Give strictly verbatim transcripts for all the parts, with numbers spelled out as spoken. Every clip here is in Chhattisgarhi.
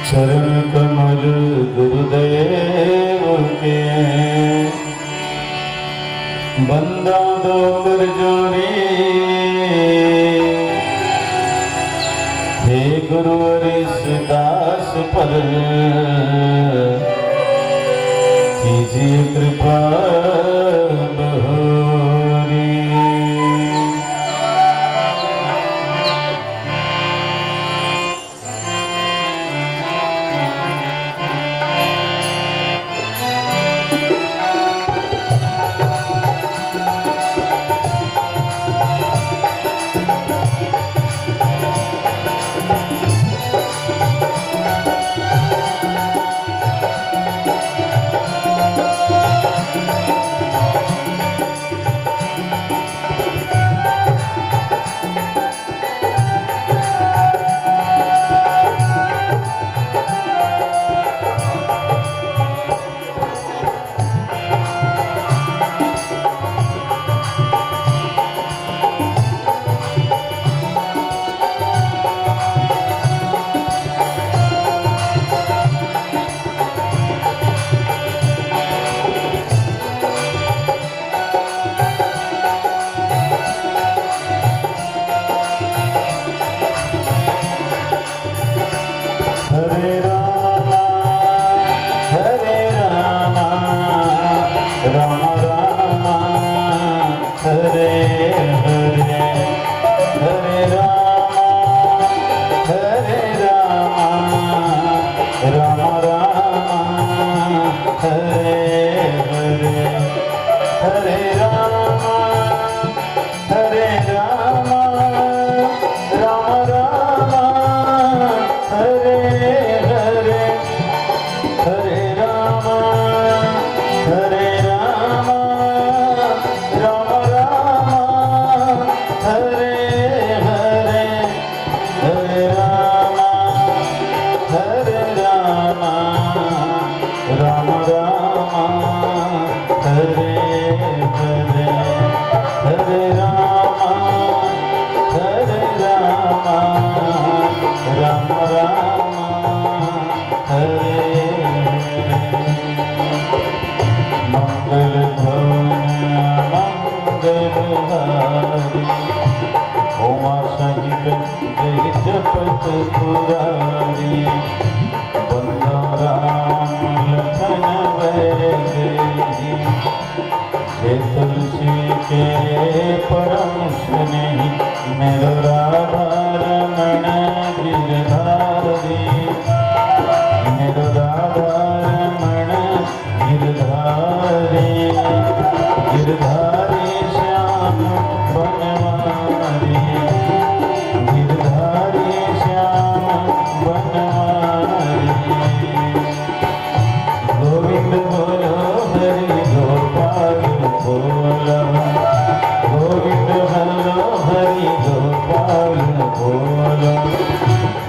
चरण कमल गुरुदेव के, बंदा दो कर जोड़ी। हे गुरु अरिस दास पर, कीजिए कृपा बहुरी। हरे रामा, हरे रामा, राम रामा, हरे हरे। हरे रामा, हरे रामा, राम रामा, हरे हरे। हरे रामा, हरे रामा, राम रामा, हरे हरे। हरे रामा, हरे रामा, राम रामा, हरे हरे। हरे रामा, हरे रामा, राम रामा, हरे हरे। हरे रामा, हरे रामा, राम रामा, हरे हरे। मंगल भवन मंगल हारी, उमा सहित जय जपत पुरारी। बंदा राम लखन बैदेही, हे तुलसी के परम स्नेही, मेरो राधा रमण गिरधारी, मेरो राधा रमण गिरधारी, गिरधारी श्याम बनवारी, गिरधारी श्याम बनवारी। गोविंद बोलो हरि गोपाल बोलो, गोविंद बोलो हरि गोपाल बोलो।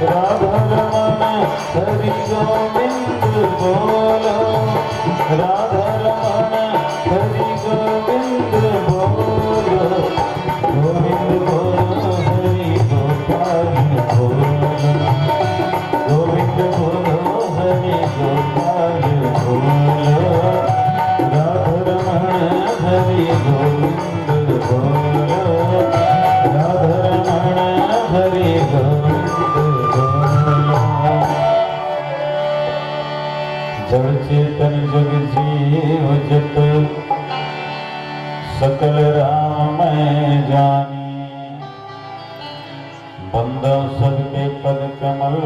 राधा रमण हरि गोविंद बोलो, राधा रमण हरि गोविंद बोलो। गोविंद बोलो हरि गोपाल बोलो, गोविंद बोलो हरि गोपाल बोलो। राधा रमण हरि गोविंद बोलो, राधा रमण हरि गोविंद बोलो। जड़ चेतन जग जीव जत, सकल राम मैं जानी। बंदा सबके पद कमल,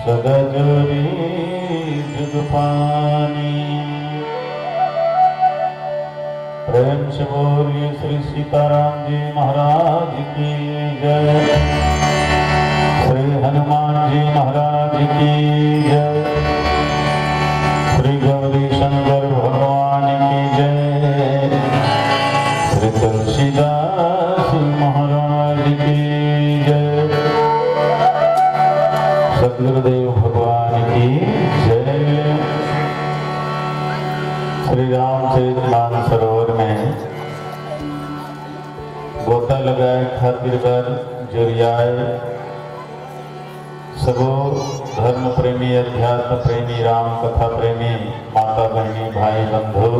सदा जोरी जुग पानी। प्रेम से बोलिए श्री सीताराम जी महाराज की जय, श्री हनुमान जी महाराज की जय, श्री गौरी शंकर भगवान की जय, श्री तुलसीदास महाराज की जय, सदगुरुदेव भगवान की जय। श्री रामचरित मानस सरोवर में गोता लगाए खातिर बर जुरियाए सबो धर्म प्रेमी, अध्यात्म प्रेमी, राम कथा प्रेमी, माता बहिनी, भाई बंधु,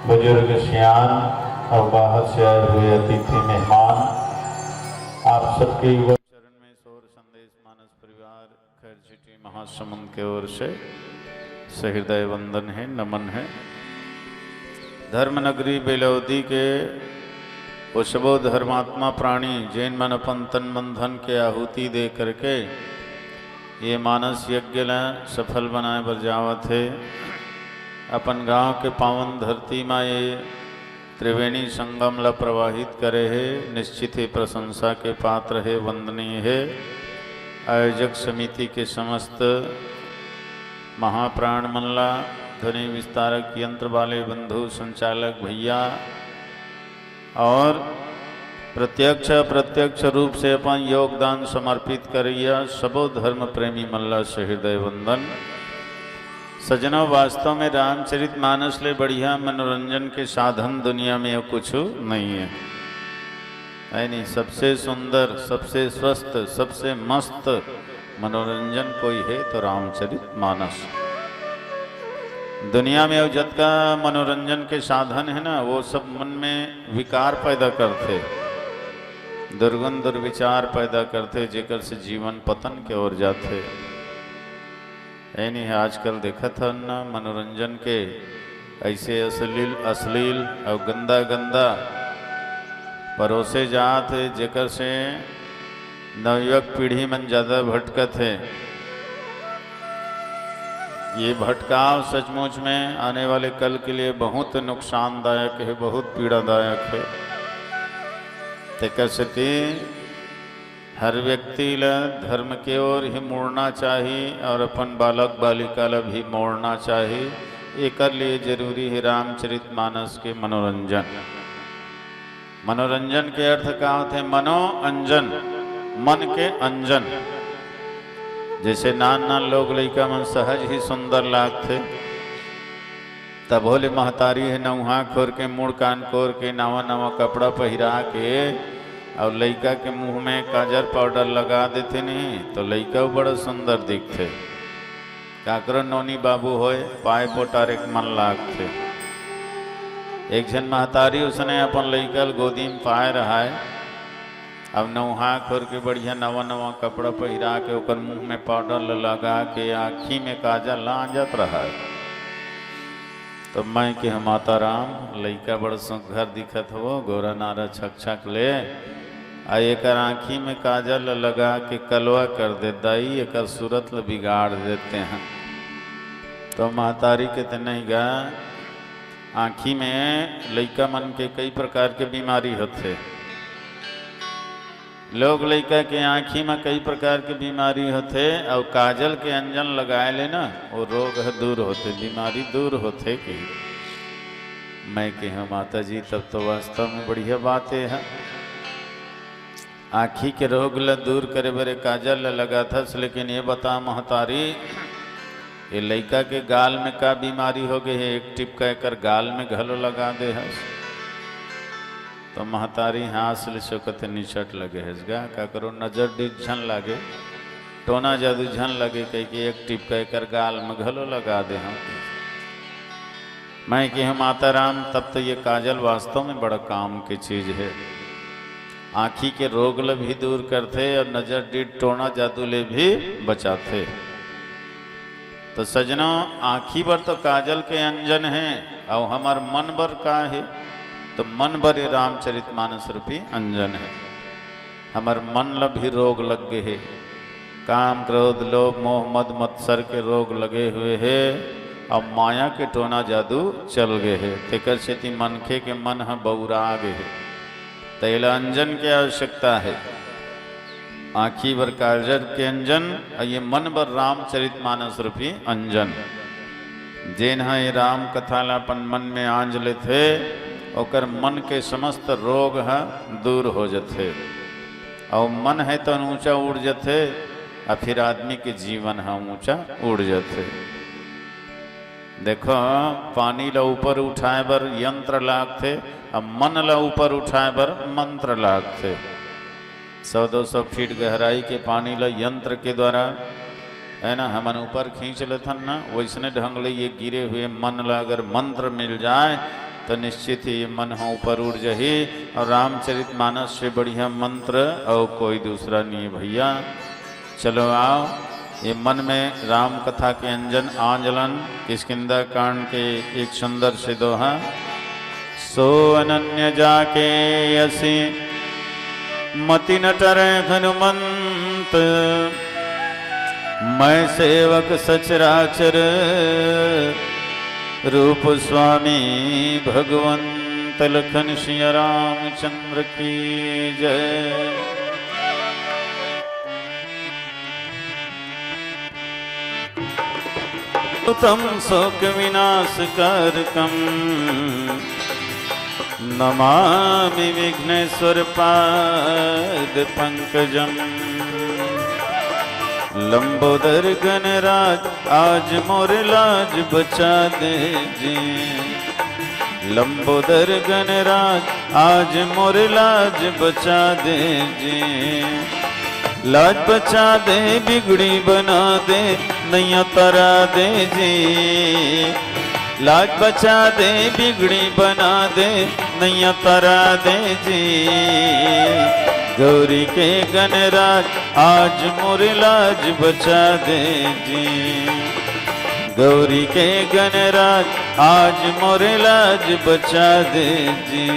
बुजुर्ग सियान और बाहर से आए हुए अतिथि मेहमान, आप सबके युवा चरण में सौर संदेश मानस परिवार खैर झिटी महासमुंद के ओर से सहृदय वंदन है, नमन है। धर्म नगरी बेलौदी के वो सबो धर्मात्मा प्राणी, जेन मन अपन तन मन धन के आहुति दे करके ये मानस यज्ञ ला सफल बनाए बर जावत हे, अपन गांव के पावन धरती मा ये त्रिवेणी संगम ला प्रवाहित करे हे, निश्चित ही प्रशंसा के पात्र हे, वंदनीय हे। आयोजक समिति के समस्त महाप्राण मन ला, ध्वनि विस्तारक यंत्र वाले बंधु, संचालक भैया और प्रत्यक्ष अप्रत्यक्ष रूप से अपन योगदान समर्पित करैया सबो धर्म प्रेमी मन ला सहृदय वंदन। सजनों, वास्तव में रामचरित मानस ले बढ़िया मनोरंजन के साधन दुनिया में कुछ नहीं है, है नहीं? सबसे सुंदर, सबसे स्वस्थ, सबसे मस्त मनोरंजन कोई है तो रामचरित मानस। दुनिया में अउ जतका मनोरंजन के साधन है ना, वो सब मन में विकार पैदा करथे, दुर्गुण दुर्विचार पैदा करथे, जेकर से जीवन पतन के ओर जाथे। ए नहीं, आजकल देखत हन ना, मनोरंजन के ऐसे अश्लील, अश्लील और गंदा, गंदा परोसे जात हे, जेकर से नवयुवक पीढ़ी मन ज्यादा भटकत हे। ये भटकाव सचमुच में आने वाले कल के लिए बहुत नुकसानदायक है, बहुत पीड़ादायक है। तेकर सेती हर व्यक्ति ला धर्म के ओर ही मुड़ना चाही और अपन बालक बालिका ला भी मोड़ना चाही। एकर लिए जरूरी है रामचरित मानस के मनोरंजन। मनोरंजन के अर्थ का होथे? मनो अंजन, मन के अंजन। जैसे नान नान लोग लइका मन सहज ही सुंदर लागथे, तभो ले महतारी हे नउहा खोर के, मुड़ कान कोर के, नवा नवा कपड़ा पहिरा के, अउ लइका के मुंह में काजर पाउडर लगा देथे नहीं, तो लइका बड़ा सुंदर दिखथे। काकरो नोनी बाबू होय, पाए पोटारे के मन लागथे। एक झन महतारी उसने अपन लइका ल गोदी में पाए रहाय, अब नउहा खोर के बढ़िया नवा नवा कपड़ा पहिरा के, ओकर मुंह में पाउडर ल लगा के, आँखी में काजल लांजत रहाय। तो मैं के, "माता राम, लइका बड़ सुघर दिखत हवो, गोरा नारा छक छक ले, आ एकर आँखी में काजल ल लगा के कलवा कर दे दाई, एकर सूरत ल बिगाड़ देते हैं।" तो महतारी के ते नहीं गा, आँखी में लइका मन के कई प्रकार के बीमारी होथे। लोग लइका के आँखी में कई प्रकार के बीमारी होथे, अउ काजल के अंजन लगाए ले ना, वो रोग ह दूर होथे, बीमारी दूर होथे। कि मैं के, "हाँ माता जी, तब तो वास्तव में बढ़िया बात हे।" आँखी के रोग ल दूर करे बर काजल ल लगाथस, लेकिन ये बता महतारी, ये लइका के गाल में का बीमारी हो गई है, एक टिपका एकर गाल में घलो लगा दे हस। तो महतारी हाँस ले सकत निचट लगे हस गा, का करो, नजर डीठ झन लागे, टोना जादू झन लगे, कह के एक टिपका एकर गाल में घलो लगा दे हम। मैं के, "हे माता राम, तब तो ये काजल वास्तव में बड़ा काम के चीज है, आँखी के रोग ले भी दूर करथे और नजर डीठ टोना जादू ले भी बचाथे।" तो सजनों, आँखी बर तो काजल के अंजन है, और हमर मन बर का है? तो मन बर ये रामचरित मानस रूपी अंजन है। हमर मन ल भी रोग लग गए हे, काम, क्रोध, लोभ, मोह, मद, मत्सर के रोग लगे हुए हे, अब माया के टोना जादू चल गए हे, तेकर सेती मनखे के मन ह बौरा गए हे। त एला अंजन के आवश्यकता हे। आँखी बर काजर के अंजन, अउ ये मन बर रामचरित मानस रूपी अंजन। जेन ह ये राम कथा ला अपन मन में आंज लेथे, ओकर मन के समस्त रोग ह दूर हो जथे। अउ मन है तो ऊंचा उड़ जथे, अउ फिर आदमी के जीवन ह ऊंचा उड़ जथे। देखो, पानी ला ऊपर उठाए बर यंत्र लागथे, अउ मन ला ऊपर उठाए बर मंत्र लागथे। सौ दो सौ फीट गहराई के पानी ला यंत्र के द्वारा, है ना, हमन ऊपर खींच लेथन ना, वैसने ढंग ले ये गिरे हुए मन ला अगर मंत्र मिल जाए, तो निश्चित ही ये मन ह ऊपर उड़ जाही। और रामचरित मानस से बढ़िया मंत्र और कोई दूसरा नहीं है भैया। चलो आओ, ये मन में राम कथा के अंजन आंजलन, किष्किंधा कांड के एक सुंदर से दोहा। सो अनन्य जाके असी मति न टरै हनुमंत, मैं सेवक सचराचर रूप स्वामी भगवंत। लखन सिया रामचंद्र की जय। तम शोक विनाश कारकम नमामि विघ्नेश्वर पाद पंकजम। लंबोदर गणराज आज मोर लाज बचा दे जी। लंबोदर गणराज आज मोर लाज बचा दे जी। लाज बचा दे, बिगड़ी बना दे, नैया तरा दे जी। लाज बचा दे, बिगड़ी बना दे, नैया तरा दे जी। गौरी के गणराज आज मोर लाज बचा दे जी। गौरी के गणराज आज मोर लाज बचा दे जी।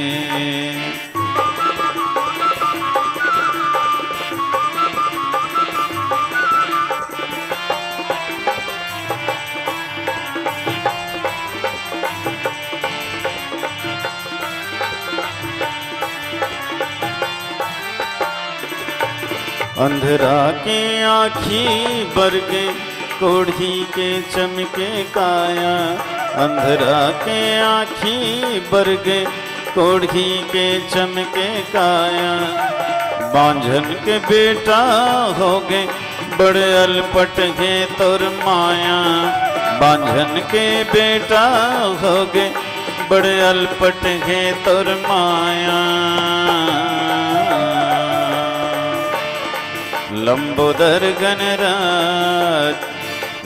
अंधरा के आँखी बरगे, कोढ़ी के चमके काया। अंधरा के आँखी बरगे, कोढ़ी के चमके काया। बांझन के बेटा होगे, बड़ अलपट हे तोर माया। बांझन के बेटा होगे, बड़ अलपट हे तोर माया। लंबोदर गणराज,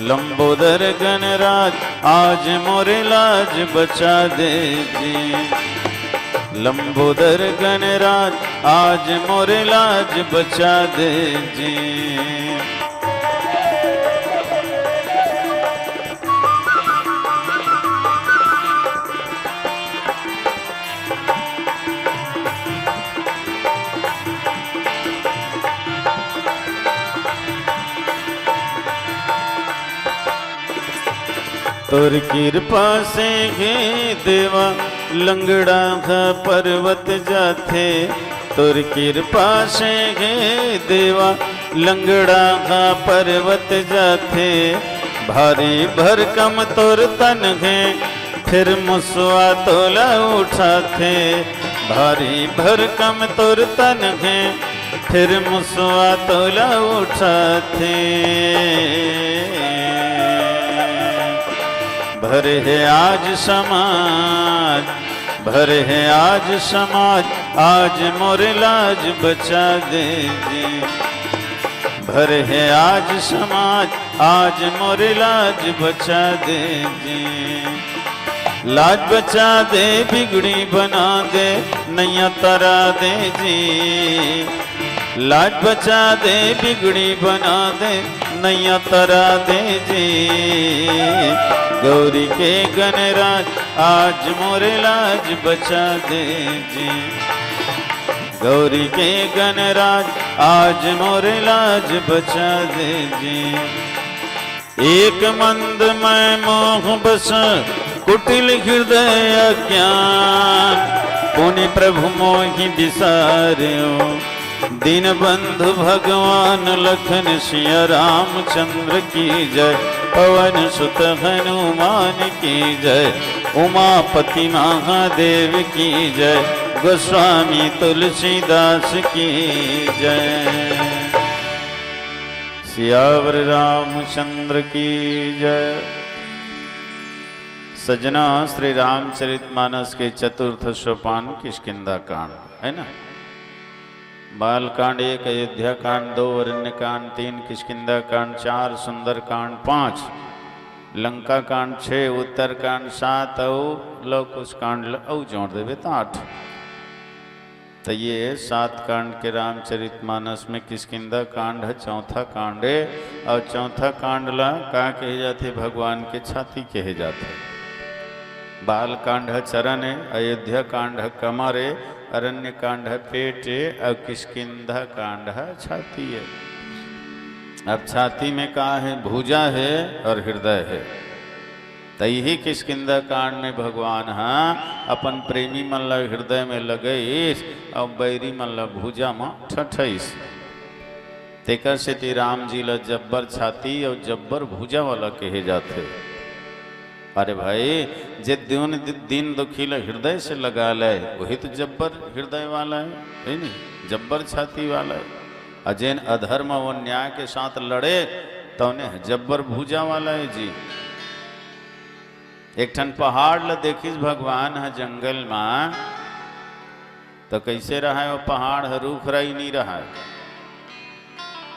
लंबोदर गणराज, आज मोर लाज बचा दे जी। लंबोदर गणराज, आज मोर लाज बचा दे जी। तोर किरपा से हे देवा, लंगड़ा ह परवत जाथे। तोर किरपा से हे देवा, लंगड़ा ह परवत जाथे। भारी भरकम तोर तन हे, फेर मुसवा तोला उठाथे। भारी भरकम तोर तन हे, फेर मुसवा तोला उठाथे। भर हे आज समाज, भर हे आज समाज, आज मोर लाज बचा दे जी। भर हे आज समाज, आज मोर लाज बचा दे जी। लाज बचा दे, बिगड़ी बना दे, नैया तरा दे जी। लाज बचा दे, बिगड़ी बना दे, नैया तरा दे जी। गौरी के गणराज, आज मोर लाज बचा दे जी। गौरी के गणराज, आज मोर लाज बचा दे जी। एक मंद मैं मोह बस, कुटिल हृदय अज्ञान, पुनि प्रभु मोहि बिसार्यो। दीनबंधु भगवान लखन सिया रामचंद्र की जय, पवन सुत हनुमान की जय, उमापति महादेव की जय, गोस्वामी तुलसीदास की जय। सियावर रामचंद्र की जय। सजना, श्री रामचरित मानस के चतुर्थ सोपान किष्किंधा कांड है ना। बालकांड एक, अयोध्या कांड दो, अरण्य कांड तीन, किष्किंधा कांड चार, सुंदर कांड पाँच, लंका कांड छः, उत्तर कांड सात, अउ लव कुश कांड ल-, अउ जोड़ देबे त आठ। त ये सात कांड के रामचरित मानस में किष्किंधा कांड ह चौथा कांड हे, अउ चौथा कांड ला का कहे जाथे? भगवान के छाती कहे जाथे। बाल कांड ह चरण हे, अयोध्या कांड ह कमर हे, अरण्य कांड ह पेट हे, अउ किष्किंधा कांड ह छाती हे। अब छाती में का हे? भुजा हे अउ हृदय हे। त इही किष्किंधा कांड में भगवान ह अपन प्रेमी मन ला हृदय में लगइस अउ बैरी मन ला भुजा म ठठइस। तेकर सेती राम जी ला जब्बर छाती अउ जब्बर भुजा वाला कहे जाथे। अरे भाई, जे दीन, दीन दुखी ला हृदय से लगा ले, वही तो जब्बर हृदय वाला हे, हे नहीं? जब्बर छाती वाला हे। अउ जेन अधर्म अउ अन्याय के साथ लड़े, त ओने जब्बर भुजा वाला हे जी। एक ठन पहाड़ ल देखिस भगवान ह जंगल म, त कइसे रहय ओ पहाड़ ह? रूख राई नी रहय,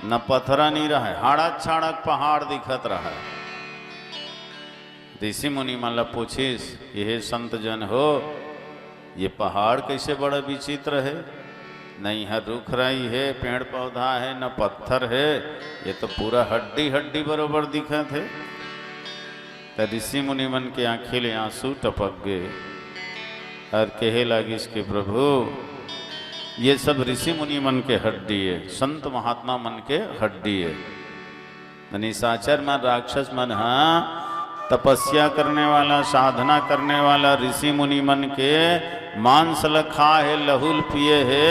न पथरा नी रहय, हाड़क छाड़क पहाड़ दिखत रहय। ऋषि मुनि मन ल पूछिस कि हे संत जन हो, ये पहाड़ कइसे बड़ा विचित्र हे? न इहाँ रूख राई हे, पेड़ पौधा हे, न पत्थर हे, ये तो पूरा हड्डी हड्डी बरोबर दिखत हे। त ऋषि मुनि मन के आँखी ले आंसू टपक गे अउ कहे लागिस कि प्रभु, ये सब ऋषि मुनि मन के हड्डी हे, संत महात्मा मन के हड्डी हे। निशाचर मन, राक्षस मन ह तपस्या करने वाला, साधना करने वाला ऋषि मुनि मन के मांस ल खाय हे, लहू ल पिये हे,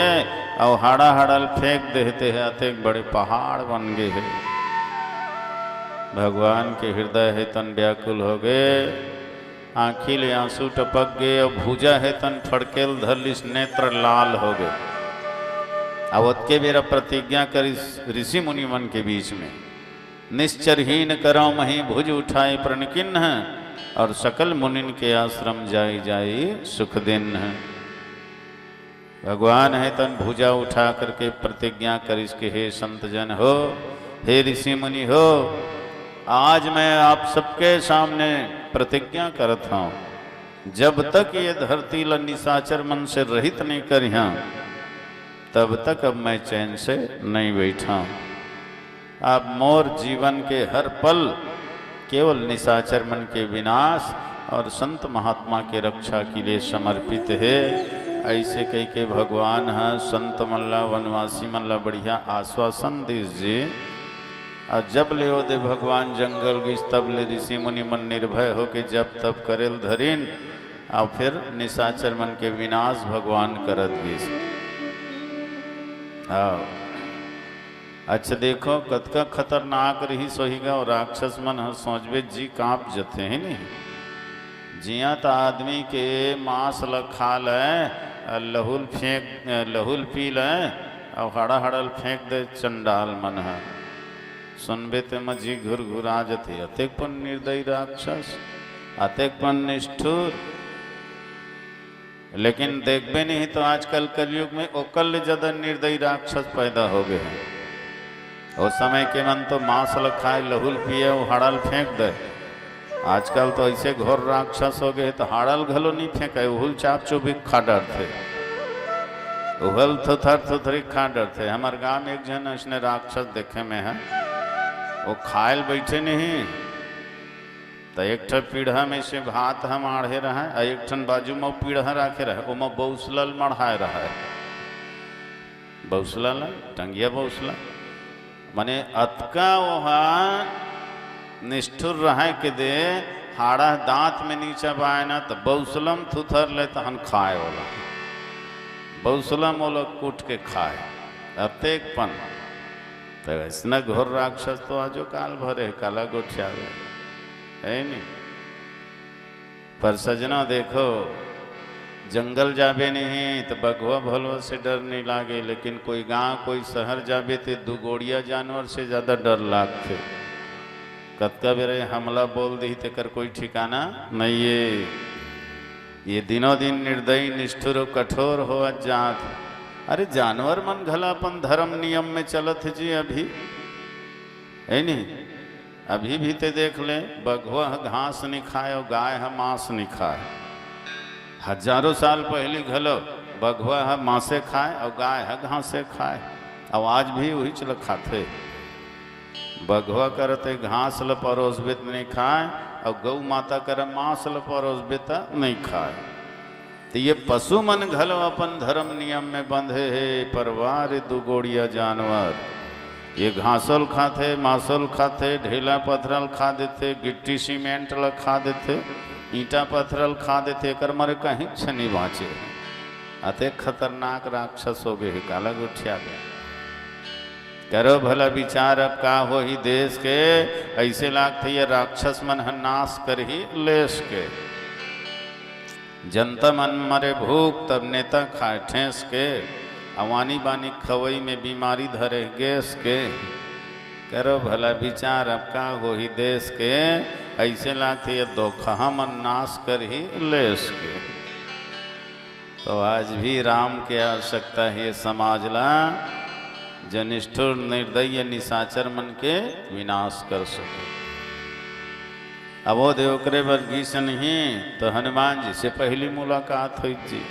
अउ हाड़ा हाड़ा ल फेंक देहे, तेह अतेक बड़े पहाड़ बन गे हे। भगवान के हृदय हे तन व्याकुल हो गे, आँखी ले आंसू टपक गे, अउ भुजा हे तन फड़के ल धर लिस, नेत्र लाल हो गे। अब ओतके बेरा प्रतिज्ञा करिस ऋषि मुनि मन के बीच में, निश्चरहीन करौ मही भुज उठाई प्रण किन्ह, अउ सकल मुनिन के आश्रम जाई जाई सुख दिन्ह। भगवान हे तन भुजा उठा करके प्रतिज्ञा करिस के हे संत जन हो, हे ऋषि मुनि हो, आज मैं आप सबके सामने प्रतिज्ञा करत हौं, जब तक ये धरती ल निशाचर मन से रहित नहीं करिहौं, तब तक अब मैं चैन से नहीं बैठौं। अब मोर जीवन के हर पल केवल निशाचर मन के विनाश अउ संत महात्मा के रक्षा के लिए समर्पित हे। अइसे कहिके भगवान ह संत मन ला, वनवासी मन ला बढ़िया आश्वासन दिस जी। अउ जब ले ओदे भगवान जंगल गिस, तब ले ऋषि मुनि मन निर्भय होके जप तप करे ल धरिन, अउ फिर निशाचर मन के विनाश भगवान करत गिस। हाँ। अच्छा देखो, कतका खतरनाक रिहिस होही गा, अउ राक्षस मन ह सोचबे जी कांप जथे, हे नहीं? जियत आदमी के मांस ल खा ले, अउ लहू ल फेंक, लहू ल पी ले, अउ हाड़ा हाड़ा ल फेंक दे चंडाल मन ह। सुनबे ते म जी घुरघुरा जथे, अतेक पन निर्दयी राक्षस, अतेक पन निष्ठुर। लेकिन देखबे नहीं तो आजकल कलयुग में ओकर ले ज्यादा निर्दयी राक्षस पैदा हो गए हैं। ओ समय के मन तो मांस ल खाए, लहू ल पिए, अउ हाड़ा ल फेंक दे। आजकल तो अइसे घोर राक्षस हो गए, तो हाड़ा ल घलो नहीं फेंके, उहू ल चाप चुभी खा डरथे, उहू ल थुथर थुथरी खा डरथे। हमर गांव में एक झन अइसने राक्षस देखे में हे, वो खाए ल बैठे नहीं, त एक ठन पीढ़ा में से भात ह माढ़े रहय, अउ एक ठन बाजू म पीढ़ा राखे रहय, ओमा बउसला ल मढ़ाए रहय। बउसला ल, टंगिया बउसला। माने अतका ओहा निष्ठुर रहय के दे, हाड़ा दांत में नी चबाय न, त बउसला म थुथर ले तहन खाय ओला। बउसला म ओला कूट के खाय। अतेक पन। त अइसना घोर राक्षस तो आजो काल भरे हे, काला गोठियावे। हे नी? पर सजना देखो, जंगल जाबे नहीं त बघवा भलवा से डर नहीं लागे, लेकिन कोई गांव, कोई शहर जाबे ते दू गोड़िया जानवर से ज्यादा डर लागथे। कतका बेरा हमला बोल दिही, तेकर कोई ठिकाना नहीं हे। ये दिनों दिन निर्दयी, निष्ठुर अउ कठोर होवत जात। अरे, जानवर मन घला अपन धर्म नियम में चलत हे जी। अभी, हे नहीं, अभी भी ते देख ले, बघवा ह घास नहीं खाए अउ गाय ह मांस नहीं खाए। हजारों साल पहली घलो बघवा ह मांसे खाए अउ गाय ह घासे खाए, अउ आज भी उहीच ल खाथे। बघवा करा ते घास ल परोसबे त नहीं खाए, अउ गऊ माता करा मांस ल परोसबे त नहीं खाए। तो ये पशु मन घलो अपन धर्म नियम में बंधे हे, पर वाह रे दुगोड़िया जानवर, ये घासो ल खाथे, मांसो ल खाथे, ढेला पथरा ल खा देथे, गिट्टी सीमेंट ल खा देथे, ईंटा पथरा ल खा देथे, एकर मारे कहीं छनी बांचे। अतेक खतरनाक राक्षस हो गए हे, काला गोठिया गए। करो भला विचार, अब का होही देश के, ऐसे लागथे ये राक्षस मन ह नाश करही लेश के। जनता मन मरे भूख, तब नेता खाए ठेस के, अउ आनी बानी खवई में बीमारी धरे गैस के। करो भला विचार, अब का होही देश के, ऐसे लागथे ये दोखहा मन नाश करही लेश के। तो आज भी राम के आवश्यकता हे समाज ला, जो निष्ठुर निर्दयी निशाचर मन के विनाश कर सके। अब वो दे ओकरे बर गीस नहीं तो हनुमान जी से पहली मुलाकात होई जी।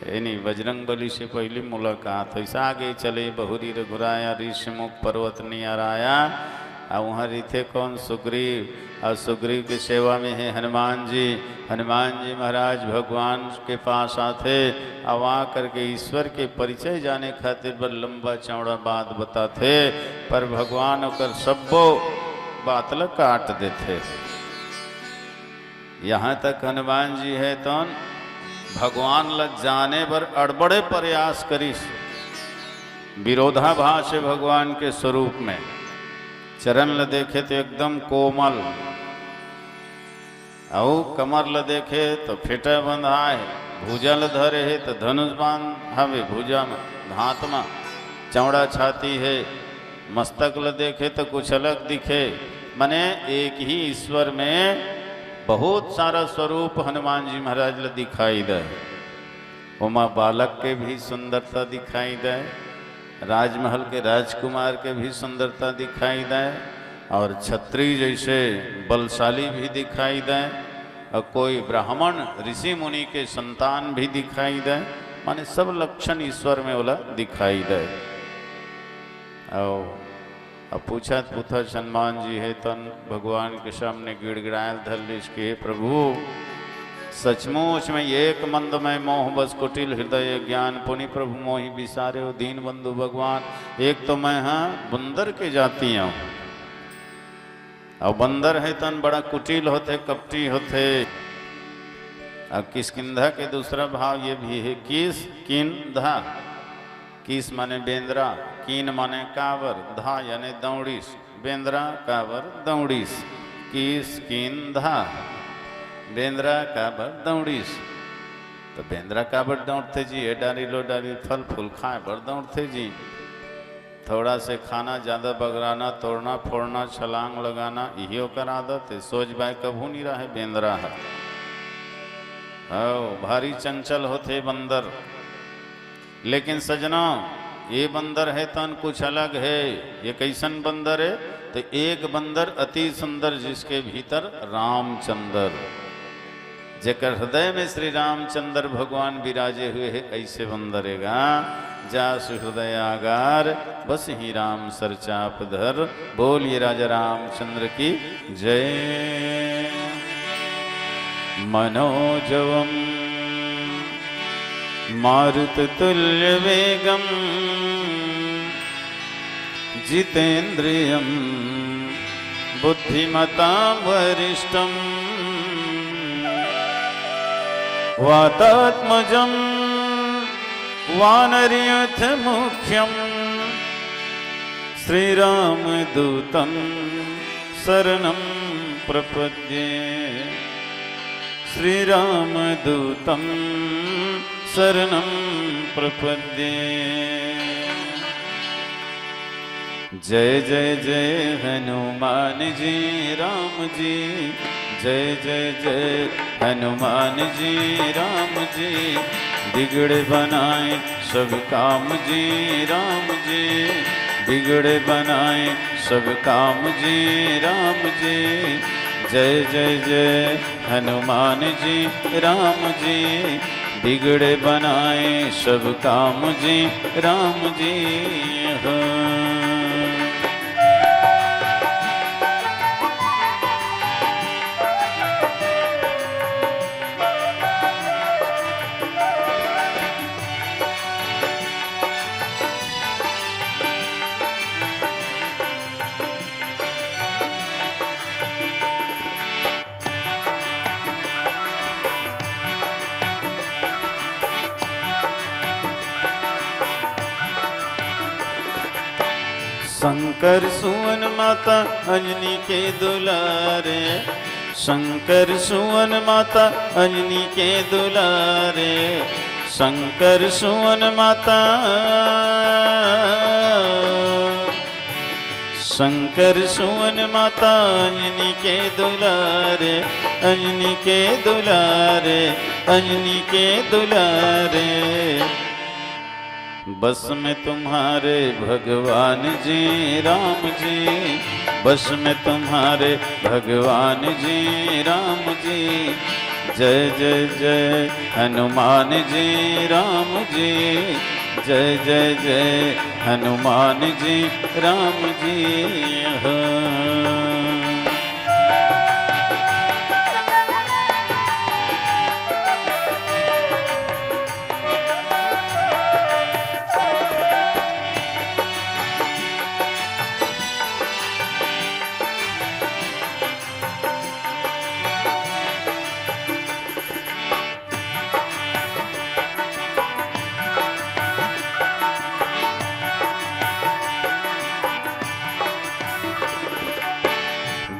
ए नहीं, बजरंग बली से पहली मुलाकात होई। आगे चले बहुरी रघुराया, ऋषिमुख पर्वत नियर आया। आ वहाँ रिथे कौन? सुग्रीव। और सुग्रीव के सेवा में है हनुमान जी। हनुमान जी महाराज भगवान के पास आथे, अब आ करके ईश्वर के परिचय जाने खातिर बर लंबा चौड़ा बात बताथे, पर भगवान ओकर सब्बो बात ल काट देथे। यहाँ तक हनुमान जी है तौन भगवान ल जाने बर अड़बड़े प्रयास करिस। विरोधाभास है भगवान के स्वरूप में। चरण ल देखे तो एकदम कोमल, अउ कमर ल देखे तो फेटा बंधाए, भुजा ल धरे हे तो धनुष बाण हवे भुजा म, हाथ म चौड़ा छाती हे। मस्तक ल देखे तो कुछ अलग दिखे। मने एक ही ईश्वर में बहुत सारा स्वरूप हनुमान जी महाराज ल दिखाई दे। ओमा बालक के भी सुंदरता दिखाई दे, राजमहल के राजकुमार के भी सुंदरता दिखाई दे, और छत्री जैसे बलशाली भी दिखाई दे, और कोई ब्राह्मण ऋषि मुनि के संतान भी दिखाई दे। माने सब लक्षण ईश्वर में ओला दिखाई दे। और अब पूछत पूछत हनुमान जी है तन भगवान के सामने गिड़गिड़ायल धर लिस के, "हे प्रभु, सचमुच में एक मंद मैं मोह बस कुटिल हृदय ज्ञान पुनि प्रभु मोहि बिसारे हो दीन बंधु भगवान।" एक तो मैं हाँ बंदर के जाति हूँ, और बंदर है तन बड़ा कुटिल होथे, कपटी होथे। और किष्किंधा के दूसरा भाव ये भी है, किस किन धा। किस माने बेंदरा, कीन माने काबर, धा याने दौड़िस। बेंदरा काबर दौड़िस, किस कीन धा। बेंदरा काबर दौड़िस। तो बेंदरा काबर दौड़थे जी, ए डारी लो डारी फल फूल खाए बर दौड़थे जी। थोड़ा से खाना, ज्यादा बगराना, तोड़ना फोड़ना, छलांग लगाना, इही ओकर आदत है। सोच बाय कभू नहीं रहे बेंदरा है। हौ, भारी चंचल होथे बंदर। लेकिन सजना, ये बंदर है तन कुछ अलग है। ये कैसन बंदर है? तो एक बंदर अति सुंदर, जिसके भीतर रामचंद्र, जेकर हृदय में श्री रामचंद्र भगवान विराजे हुए है, ऐसे बंदर है गा। जासु हृदयागार बसहिं राम सर चाप धर। बोलिए राजा रामचंद्र की जय। मनोजवम मारुततुल्य वेगम जितेंद्रियम बुद्धिमतां वरिष्ठम। वातात्मजं वानरयूथमुख्यं श्रीरामदूतं शरणं प्रपद्ये। श्रीरामदूतं शरणं प्रपद्ये। जय जय जय हनुमान जी राम जी। जय जय जय हनुमान जी राम जी। बिगड़े बनाए सब काम जी राम जी, बिगड़े बनाए सब काम जी राम जी। जय जय जय हनुमान जी राम जी, बिगड़े बनाए सब काम जी राम जी। हो। शंकर सुवन माता अंजनी के दुलारे, शंकर सुवन माता अंजनी के दुलारे, शंकर सुवन माता, शंकर सुवन माता अंजनी के दुलारे, अंजनी के दुलारे, अंजनी के दुलारे। बस में तुम्हारे भगवान जी राम जी, बस में तुम्हारे भगवान जी राम जी। जय जय जय हनुमान जी राम जी, जय जय जय हनुमान जी राम जी। हो।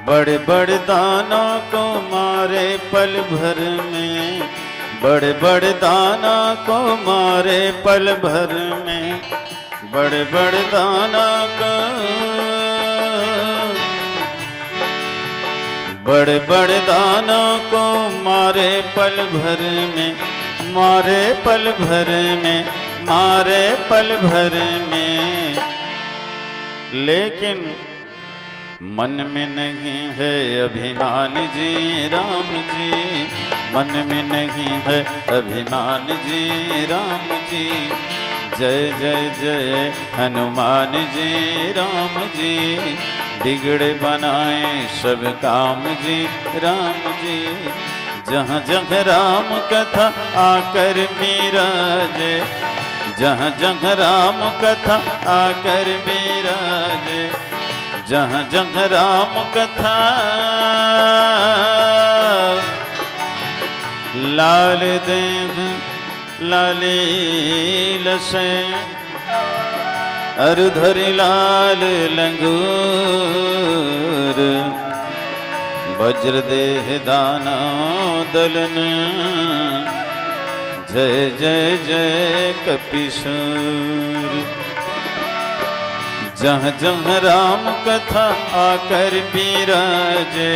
बड़े बड़े दानों को मारे पल भर में, बड़े बड़े दानों को मारे पल भर में, बड़े बड़े दानों को, बड़े बड़े दानों को मारे पल भर में, मारे पल भर में, मारे पल भर में। लेकिन मन में नहीं है अभिमान जी राम जी, मन में नहीं है अभिमान जी राम जी। जय जय जय हनुमान जी राम जी, बिगड़े बनाए सब काम जी राम जी। जहाँ जहाँ राम कथा आकर विराजे, जहाँ जहाँ राम कथा आकर विराजे, जहाँ जहाँ राम कथा लाल देह लाली लसे। अरु धरि लाल लंगूर, वज्र देह दानव दलन। जय जय जय कपिसूर। जहाँ जहाँ राम कथा आकर विराजे,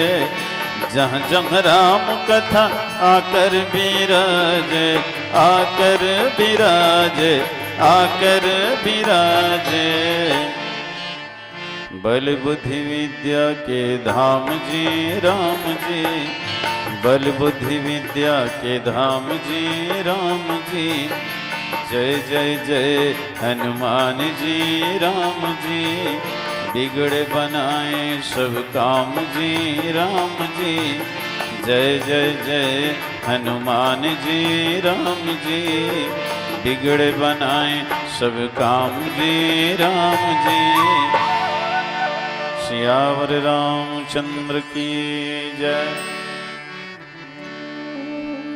जहाँ जहाँ राम कथा आकर विराजे, आकर विराजे, आकर विराजे। बल बुद्धि विद्या के धाम जी राम जी, बल बुद्धि विद्या के धाम जी राम जी। जय जय जय हनुमान जी राम जी, बिगड़े बनाए सब काम जी राम जी। जय जय जय हनुमान जी राम जी, बिगड़े बनाए सब काम जी राम जी। सियावर रामचंद्र की जय।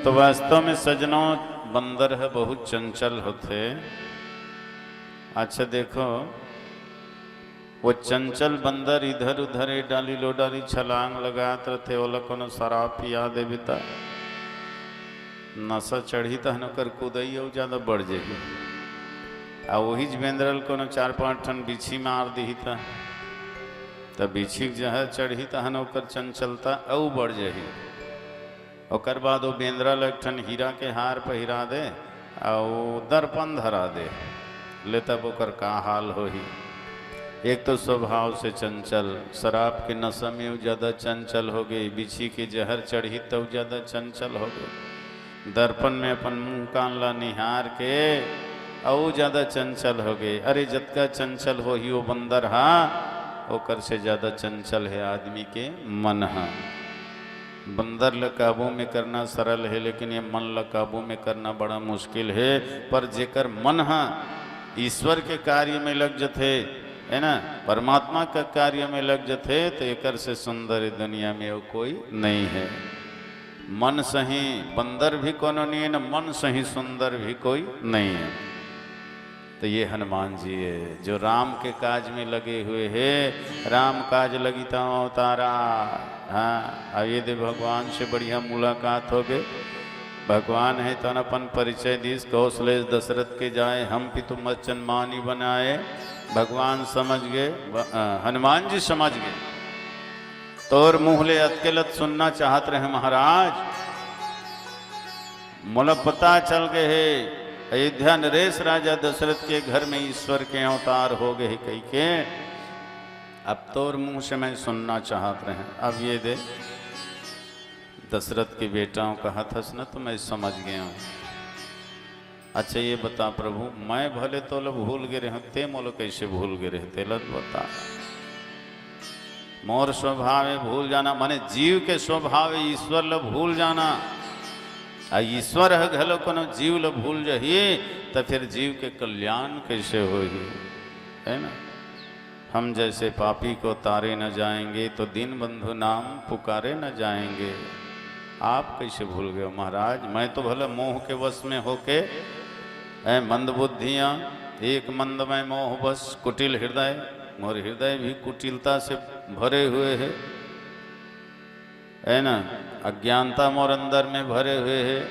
तो वास्तव में सजनों, बंदर ह बहुत चंचल होथे। अच्छा देखो, वो चंचल बंदर इधर उधर ए डाली लो डाली छलांग लगात रथे, ओला कोनो शराब पिया देबे त नशा चढ़ही, तहन ओकर कुदई अउ ज्यादा बढ़ जाही। आ ओहीच बेंदरा ल कोनो चार पांच ठन बिछी मार दिही त, त बिछी के जहर चढ़ही, तहन ओकर चंचलता अउ बढ़ जाही। ओकर बाद ओ बेंदरा ल एक ठन हीरा के हार पहिरा दे, अउ दर्पण धरा दे, ले तब ओकर का हाल होही। एक तो स्वभाव से चंचल, शराब के नशा में उ ज्यादा चंचल हो गई, बिछी के जहर चढ़ी त उ ज्यादा चंचल हो गई। दर्पण में अपन मुंह कान ला निहार के अउ ज्यादा चंचल हो गई। अरे, जतका चंचल होही वो बंदर हा, ओकर से ज्यादा चंचल हे आदमी के मन हा। बंदर ल काबू में करना सरल हे, लेकिन ये मन ल काबू में करना बड़ा मुश्किल हे। पर जेकर मन ह ईश्वर के कार्य में लग जथे, है ना, परमात्मा का कार्य में लग जथे, तो एकर से सुंदर ये दुनिया में अउ कोई नहीं है। मन सही बंदर भी कोनो नहीं है, न मन सही सुंदर भी कोई नहीं है। तो ये हनुमान जी है जो राम के काज में लगे हुए है। राम काज लगी तम अवतारा। हाँ, अब ये दे भगवान से बढ़िया मुलाकात हो गए। भगवान है तन अपन परिचय दिस, कौशलेश दशरथ के जाए, हम पितु मच्चन मानी बनाए। भगवान समझ गए, ब-, अ, हनुमान जी समझ गए। तोर मुंह ले अतके लत सुनना चाहत रहे महाराज, मोला पता चल गए हे, अयोध्या नरेश राजा दशरथ के घर में ईश्वर के अवतार हो गए हे कही के। अब तोर मुंह से मैं सुनना चाहत रहे। अब ये दे, दशरथ के बेटा हूं कहत हस न, तो मैं समझ गया हूं। अच्छा, ये बता प्रभु, मैं भले तोला भूल गे रहे, ते मोला कैसे भूल गे रहे, तेला तो बता। मोर स्वभाव है भूल जाना, माने जीव के स्वभाव है ईश्वर ल भूल जाना। आ ईश्वर ह घलो कोनो जीव ल भूल जही, त फिर जीव के कल्याण कैसे होही, है ना? हम जैसे पापी को तारे न जाएंगे, तो दीनबंधु नाम पुकारे न जाएंगे। आप कैसे भूल गए हो महाराज? मैं तो भला मोह के वश में होके, ऐ मंदबुद्धियां, एक मंद में मोह बस, कुटिल हृदय, मोर हृदय भी कुटिलता से भरे हुए है, है ना? अज्ञानता मोर अंदर में भरे हुए है।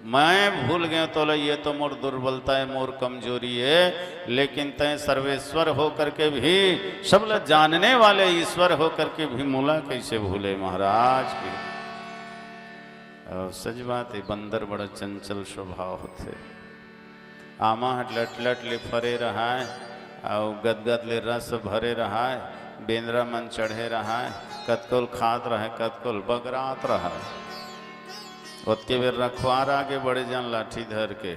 मैं भूल गए तोला, ये तो मोर दुर्बलता है, मोर कमजोरी है, लेकिन तय सर्वेश्वर होकर के भी, सब ल जानने वाले ईश्वर होकर के भी मोला कैसे भूले महाराज की। और सच बात है, बंदर बड़ा चंचल स्वभाव होथे। आमा ह लट लट ले फरे रहाय, अउ गदगद ले रस भरे रहाय, बेंदरा मन चढ़े रहाय, कतकोल खात रहाय, कतकोल बगरात रहाय। ओतके बेर रखवार आगे बड़े जान लाठी धर के,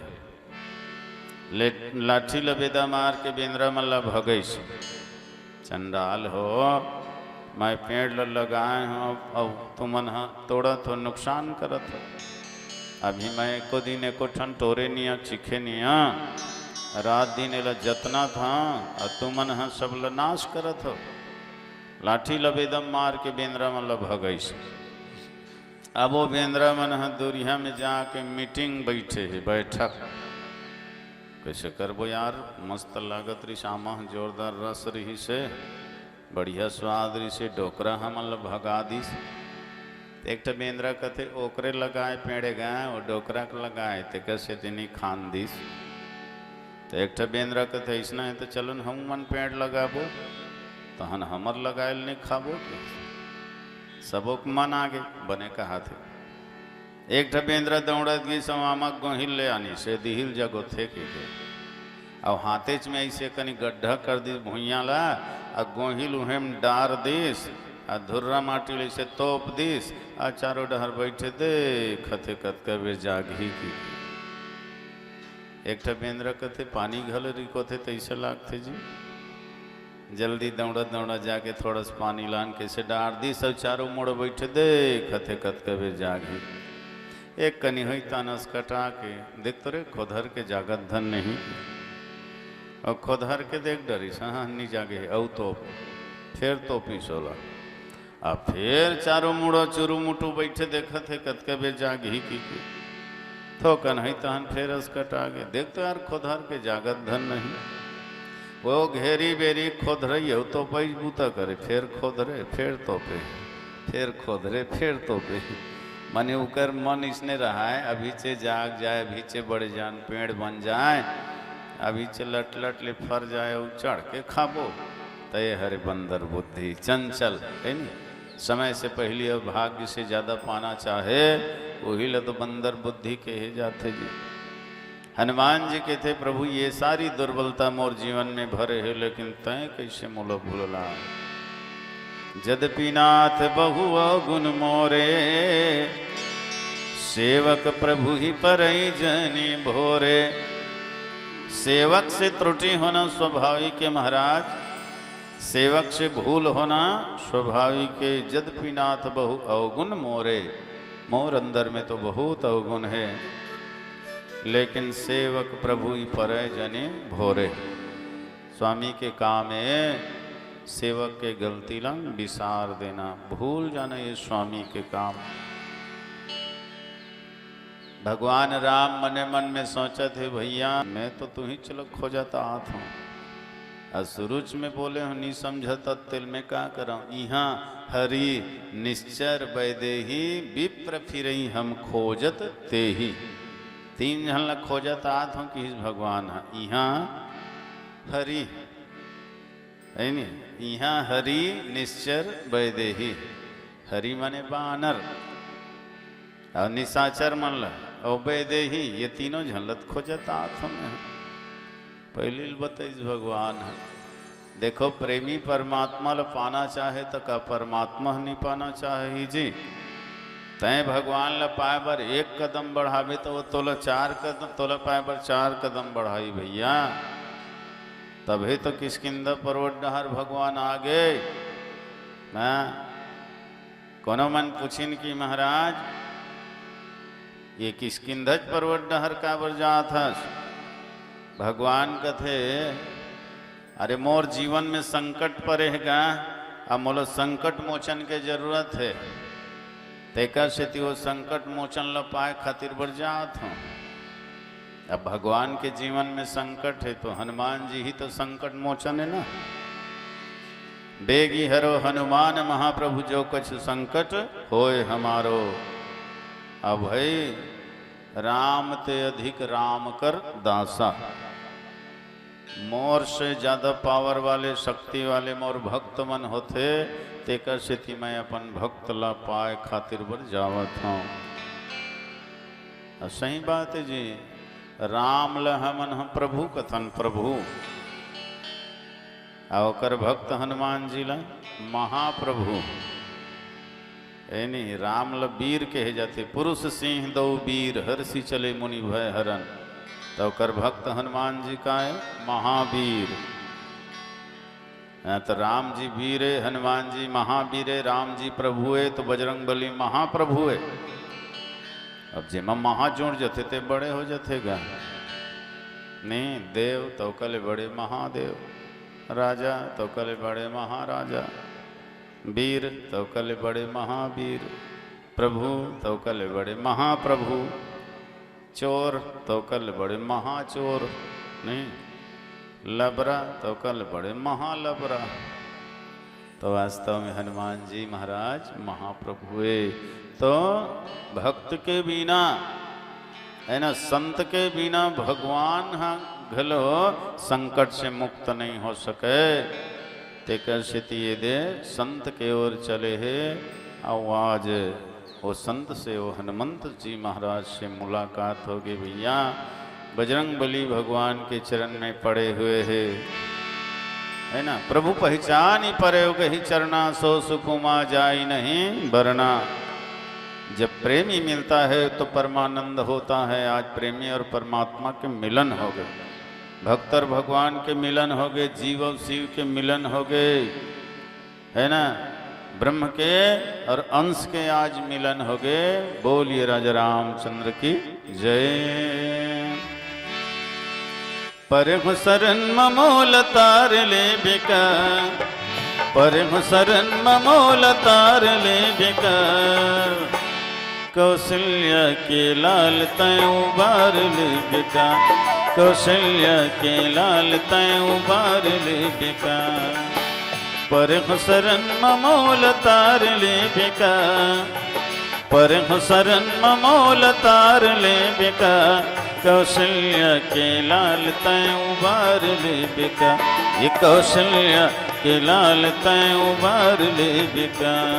ले लाठी ल बेदा मार के बेंदरा मन ल भगइस। चंडाल हो, मैं पेड़ ल लगाए हंव, अउ तुमन ह तोड़त हो, नुकसान करत हो। अभी मैं एको दिन एको ठन टोरे निया, चिखे निया, रात दिन एला जतनत हंव, अउ तुमन ह सब ल नाश करत हो। लाठी ल बेदम मार के बेंदरा मन ल भगइस। अब वो बेंदरा मन ह दूरिहा में जाके मीटिंग बैठे हे, बैठक। कैसे करबो यार, मस्त लागत रहिस, आमा ह जोरदार रस रहिस हे, बढ़िया स्वाद रहिस हे, डोकरा हमन ल भगा दिस। एक ठा बेंदरा कथे, "ओकरे लगाए पेड़े गाय, वो डोकरा के लगाए, तेकर सेती नइ खान दिस।" त एक ठा बेंदरा कथे, "अइसना हे त चलो न, हमू मन पेड़ लगाबो, तहन हमर लगाए ल नइ खाबो के?" सबो के मन आगे, बने कहाथे। एक ठा बेंदरा दौड़त गिस, अउ आमा के गोहिल ले आनिस, ए दिहिल जगोथे कहिके। अउ हाथेच में अइसे कनी गड्ढा कर दिस भुइयां ला, अउ गोहिल उहें म डार दिस, अउ धुर्रा माटी ले अइसे तोप दिस, अउ चारों डहर बइठे देखत हे कतका बेर जागही कहिके। एक ठा बेंदरा कथे, "पानी घलो रिकोथे तइसे लागथे जी।" जल्दी दौड़त दौड़त जाके थोड़ा सा पानी लान के अइसे डार दिस, सब चारों मुड़ बइठे देखत हे कतका बेर जागही। एक कनी होई तानस कटा के, "देख तो रे, खोधर के जागत धन नहीं।" अउ खोधर के देख डरिस, "हाँ, नी जागे हे, अउ तोप।" फेर तोपिस ओला। अब फेर चारों मुड़ा चुरुमुटु बइठे देखत हे, कतका बेर जागही कहिके। थोकन हई तहन फेर असकटा गे। देख तो यार, खोधर के जागत धन नहीं। वो घेरी बेरी खोधरई, अउ तोपई बूता करे, फेर खोधरे, फेर तोपे, फेर खोधरे, फेर तोपे। माने उकर मन इसने रहाय, अभी चे जाग जाय, अभी चे बड़े जान पेड़ बन जाय, अभी चे लट लट ले फर जाय, अउ चढ़ के खाबो। त ये हरे बंदर बुद्धि, चंचल, है नी? समय से पहले अउ भाग्य से ज्यादा पाना चाहे, वही ल तो बंदर बुद्धि कहे जाथे जी। हनुमान जी कथे, "प्रभु, ये सारी दुर्बलता मोर जीवन में भरे हे, लेकिन तैं कइसे मोला भूलला? जद्यपि नाथ बहु अवगुण मोरे, सेवक प्रभु ही परई जनि भोरे।" सेवक से त्रुटि होना स्वाभाविक हे महाराज, सेवक से भूल होना स्वाभाविक हे। "जद्यपि नाथ बहु अवगुण मोरे", मोर अंदर में तो बहुत अवगुण हे, लेकिन सेवक प्रभु ही परई जनि भोरे। स्वामी के काम हे सेवक के गलती ला बिसार देना, भूल जाना, ये स्वामी के काम। भगवान राम मने मन में सोचत हे, "भैया, मैं तो तुहिच ला खोजत आत हंव।" अउ सुरुच में बोले हंव, "नी समझत अस तेला मैं का करंव?" इहां हरि निश्चर वैदेही, विप्र फिरई हम खोजत तेही। तीन झन ला खोजत आत हंव, किहिस भगवान ह। इहां हरि, हे नी? इहां हरि निश्चर वैदेही। हरि माने बानर अउ निशाचर मन ला, अउ वैदेही, ये तीनों झन ला त खोजत आत हंव मैं। पहिली ल बतइस भगवान ह। देखो, प्रेमी परमात्मा ला पाना चाहे त का परमात्मा ह नी पाना चाही जी? तैं भगवान ला पाए बर एक कदम बढ़ाबे त वो तोला चार कदम, तोला पाए बर चार कदम बढ़ाही भैया। तभे तो किष्किंधा पर्वत डहर भगवान आ गे। हां, कोनो मन पूछिन कि महाराज, ये किष्किंधज पर्वत डहर काबर जात हस? भगवान कथे, "अरे, मोर जीवन में संकट परे हे गा, अब मोला संकट मोचन के जरूरत हे, तेकर सेती वो संकट मोचन ल पाए खातिर बर जात हंव।" अब भगवान के जीवन में संकट हे, तो हनुमान जी ही तो संकट मोचन हे ना। "बेगी हरो हनुमान महाप्रभु, जो कछु संकट होय हमारो।" अब भाई, "राम ते अधिक राम कर दासा।" मोर से ज्यादा पावर वाले, शक्ति वाले मोर भक्त मन होथे, तेकर सेती मैं अपन भक्त ला पाए खातिर बर जावत हंव। अउ सही बात हे जी, राम ल हमन ह प्रभु कथन, प्रभु। अउ ओकर भक्त हनुमान जी ला महाप्रभु। हे नी, राम ल वीर कहे जाथे, "पुरुष सिंह दउ वीर, हरषि चले मुनि भय हरन।" त ओकर भक्त हनुमान जी काय? महावीर। हां, त राम जी वीर हे, हनुमान जी महावीर हे, राम जी प्रभु हे, त बजरंग बली महाप्रभु हे। अब जेमा महा जुड़ जथे, ते बड़े हो जथे गा। नी, देव त ओकर ले बड़े महादेव, राजा त ओकर ले बड़े महाराजा, वीर त ओकर ले बड़े महावीर, प्रभु त ओकर ले बड़े महाप्रभु, चोर त ओकर ले बड़े महाचोर, नी, लबरा त ओकर ले बड़े महालबरा। तो वास्तव में हनुमान जी महाराज महाप्रभु हे। तो भक्त के बिना, हे ना, संत के बिना भगवान ह घलो संकट से मुक्त नहीं हो सके। तेकर सेती ये दे संत के ओर चले हे। अउ आज वो संत से, वो हनुमंत जी महाराज से मुलाकात होगे भैया। बजरंग बली भगवान के चरण में पड़े हुए हे, हे ना। "प्रभु पहिचानि परेउ गहि चरना, सो सुख उमा जाइ नहीं बरना।" जब प्रेमी मिलता है तो परमानंद होता है। आज प्रेमी और परमात्मा के मिलन होगे, भक्त और भगवान के मिलन होगे, जीव और शिव के मिलन होगे, हे ना, ब्रह्म के और अंश के आज मिलन होगे। बोलिए राजा रामचंद्र की जय। "परहु सरन ममोल तार लेबिका, परहु सरन ममोल तार लेबिका, कौशल्या के लाल तैं उबार लेबिका, कौशल्या के लाल तैं उबार लेबिका।" परहु सरन ममोल तार लेबिका, परहु सरन ममोल तार लेबिका, कौशल्या के लाल तैं उबार लेबिका, ये कौशल्या के लाल तैं उबार लेबिका।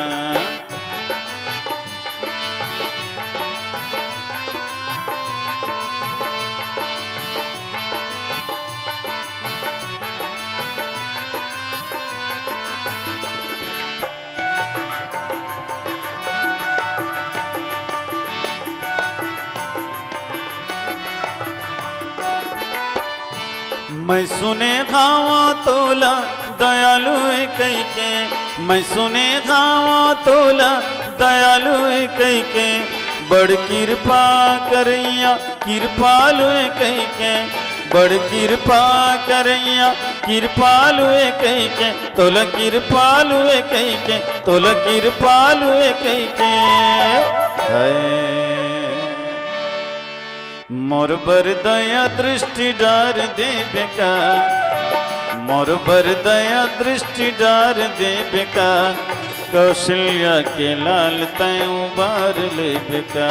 मैं सुने हंव तोला दयालु ए कहिके, मैं सुने हंव तोला दयालु ए कहिके, बड़ किरपा करइया किरपालु ए कहिके, बड़ किरपा करइया किरपालु ए कहिके, तोला किरपालु ए कहिके, तोला किरपालु ए कहिके। हाय। मोर बर दया दृष्टि डार देबे का, मोर बर दया दृष्टि डार देबे का, कौशल्या के लाल तैं उबार लेबे का,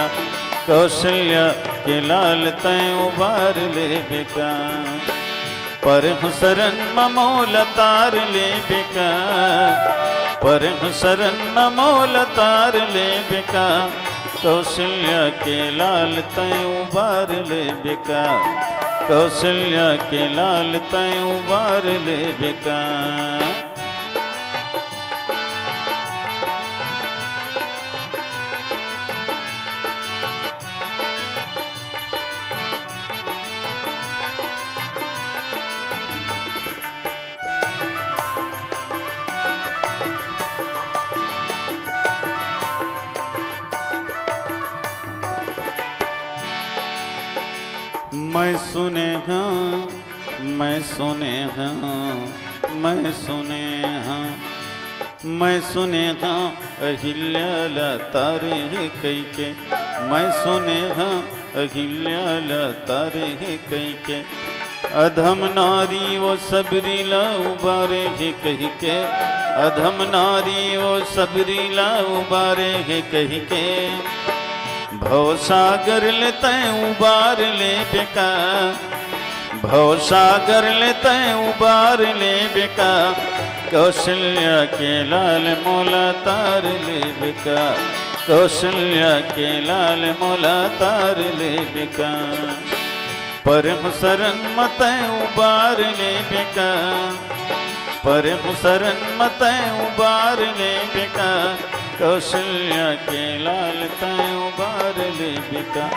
कौशल्या के लाल तैं उबार लेबे का। परहूं सरन म मोला तार लेबे का, परहूं सरन म मोला तार लेबे का, कौशल्या के लाल तैं उबार लेबे का, कौशल्या के लाल तैं उबार लेबे का। मैं सुने हंव, मैं सुने हंव, मैं सुने हंव, मैं सुने हंव, अहिल्या ला तारे हे कहिके, मैं सुने हंव, अहिल्या ला तारे हे कहिके, अधम नारी वो सबरी ला उबारे हे कहिके, अधम नारी वो सबरी ला उबारे हे कहिके, भवसागर ले तैं उबार लेबे का, भवसागर ले तैं उबार लेबे का, कौशल्या के लाल मोला तार लेबे का, कौशल्या के लाल मोला तार लेबे का। परहूं सरन म तैं उबार लेबे का, परहूं सरन म तैं उबार लेबे का, कौशल्या के लाल तैं उबार लेबे का,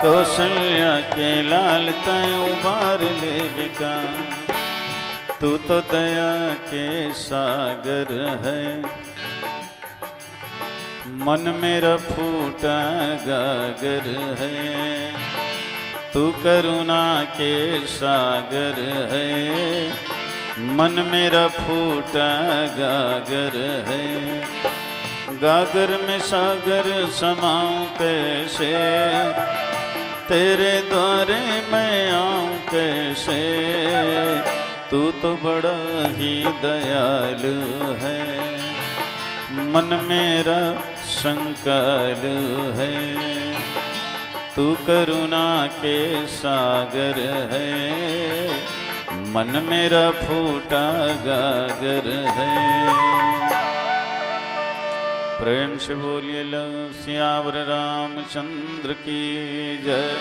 कौशल्या के लाल तैं उबार लेबे का। तू तो दया के सागर है, मन मेरा फूटा गागर है, तू करुणा के सागर है, मन मेरा फूटा गागर है। गागर में सागर समाऊं कैसे, तेरे द्वारे मैं आऊं कैसे, तू तो बड़ा ही दयालु है, मन मेरा संकालु है, तू करुणा के सागर है, मन मेरा फूटा गागर है। प्रेम से बोलिए लव सियावर रामचंद्र की जय।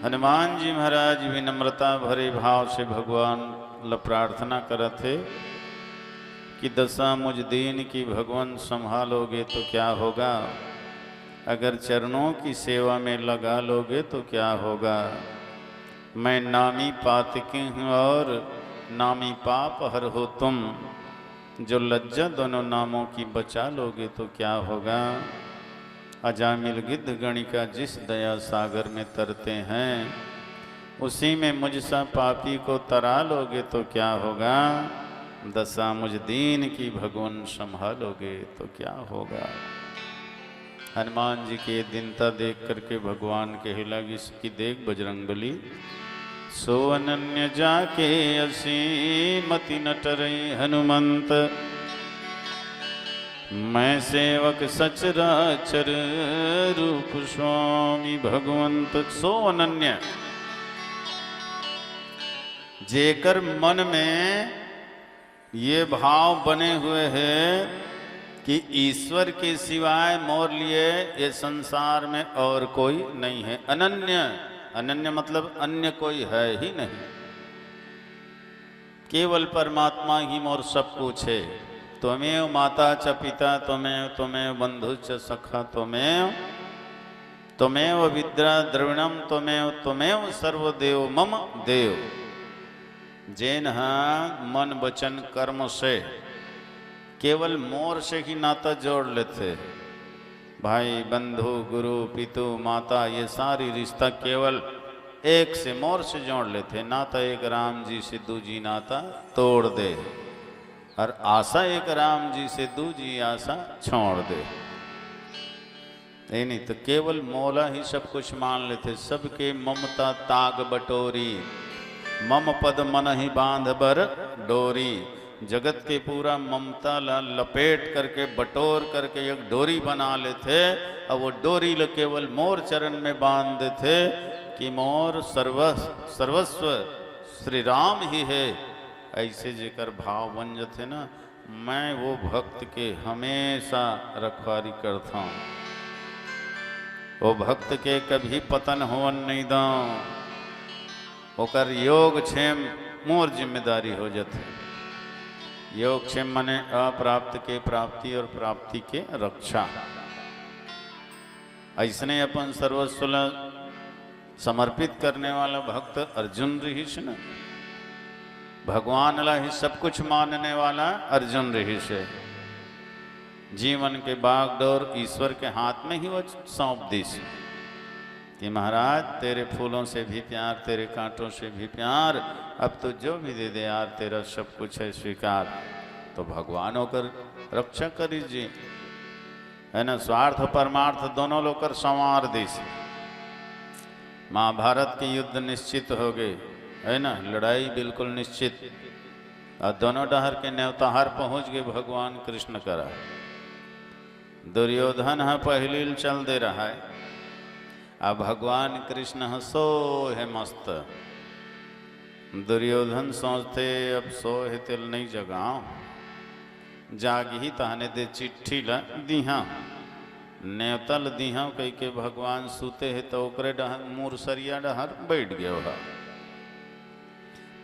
हनुमान जी महाराज विनम्रता भरे भाव से भगवान ल प्रार्थना करत हे कि दशा मुझ दीन की भगवान संभालोगे तो क्या होगा, अगर चरणों की सेवा में लगा लोगे तो क्या होगा। मैं नामी पातकी हूँ और नामी पाप हर हो तुम, जो लज्जा दोनों नामों की बचा लोगे तो क्या होगा। अजामिल गिद्ध गणिका जिस दया सागर में तरते हैं, उसी में मुझ सा पापी को तरा लोगे तो क्या होगा। दशा मुझ दीन की भगवान संभालोगे तो क्या होगा। हनुमान जी के दीनता देख करके भगवान कहे लगिस कि देख बजरंगबली, सो अनन्य जाके असीम मति न टरै हनुमंत, मैं सेवक सचराचर रूप स्वामी भगवंत। सो अनन्य, जेकर मन में ये भाव बने हुए है कि ईश्वर के सिवाय मोर लिए ये संसार में और कोई नहीं है। अनन्य, अनन्य मतलब अन्य कोई है ही नहीं, केवल परमात्मा ही मोर सब कुछ है। त्वमेव माता च पिता त्वमेव, त्वमेव बंधु च सखा त्वमेव, त्वमेव विद्या द्रविणम त्वमेव, त्वमेव सर्वदेव मम देव। जेन ह मन वचन कर्म से केवल मोर से ही नाता जोड़ लेथे, भाई, बंधु, गुरु, पितु, माता, ये सारी रिश्ता केवल एक से, मोर से जोड़ लेथे। नाता एक राम जी से दूजी नाता तोड़ दे, और आशा एक राम जी से दूजी आशा छोड़ दे। ये नहीं तो केवल मोला ही सब कुछ मान लेथे। सबके ममता ताग बटोरी, मम पद मन ही बांध बर डोरी। जगत के पूरा ममता ला लपेट करके, बटोर करके एक डोरी बना लेथे, और वो डोरी ल केवल मोर चरण में बांध देथे कि मोर सर्व-, सर्वस्व श्री राम ही है। ऐसे जेकर भाव बन जथे ना, मैं वो भक्त के हमेशा रखवारी करथौं। वो भक्त के कभी पतन होवन नहीं दौं। ओकर योगक्षेम मोर जिम्मेदारी हो जथे। योगक्षेम माने अप्राप्त के प्राप्ति और प्राप्ति के रक्षा। ऐसने अपन सर्वस्व ला समर्पित करने वाला भक्त अर्जुन रहिस न, भगवान ला ही सब कुछ मानने वाला अर्जुन रहिस हे। जीवन के बागडोर ईश्वर के हाथ में ही वो सौंप दीस कि महाराज, तेरे फूलों से भी प्यार, तेरे कांटों से भी प्यार, अब तू जो भी दे दे यार, तेरा सब कुछ है स्वीकार। तो भगवान ओकर रक्षा करिस जी, है ना, स्वार्थ परमार्थ दोनों ल ओकर संवार दीस। महाभारत के युद्ध निश्चित हो गए, है ना, लड़ाई बिल्कुल निश्चित। और दोनों डहर के नेवताहार पहुंच गए भगवान कृष्ण करा। दुर्योधन ह पहिली ल चल दे रहा है, अब भगवान कृष्ण ह सोए हे मस्त। दुर्योधन सोचथे, अब सोए हे तेल नहीं जगाओ, जागही तहने दे चिट्ठी ल दिहा, नेवता ल दिहा कहिके भगवान सुते हे तो ओकरे डहर, मुरसरिया डहर बैठ गयो ह।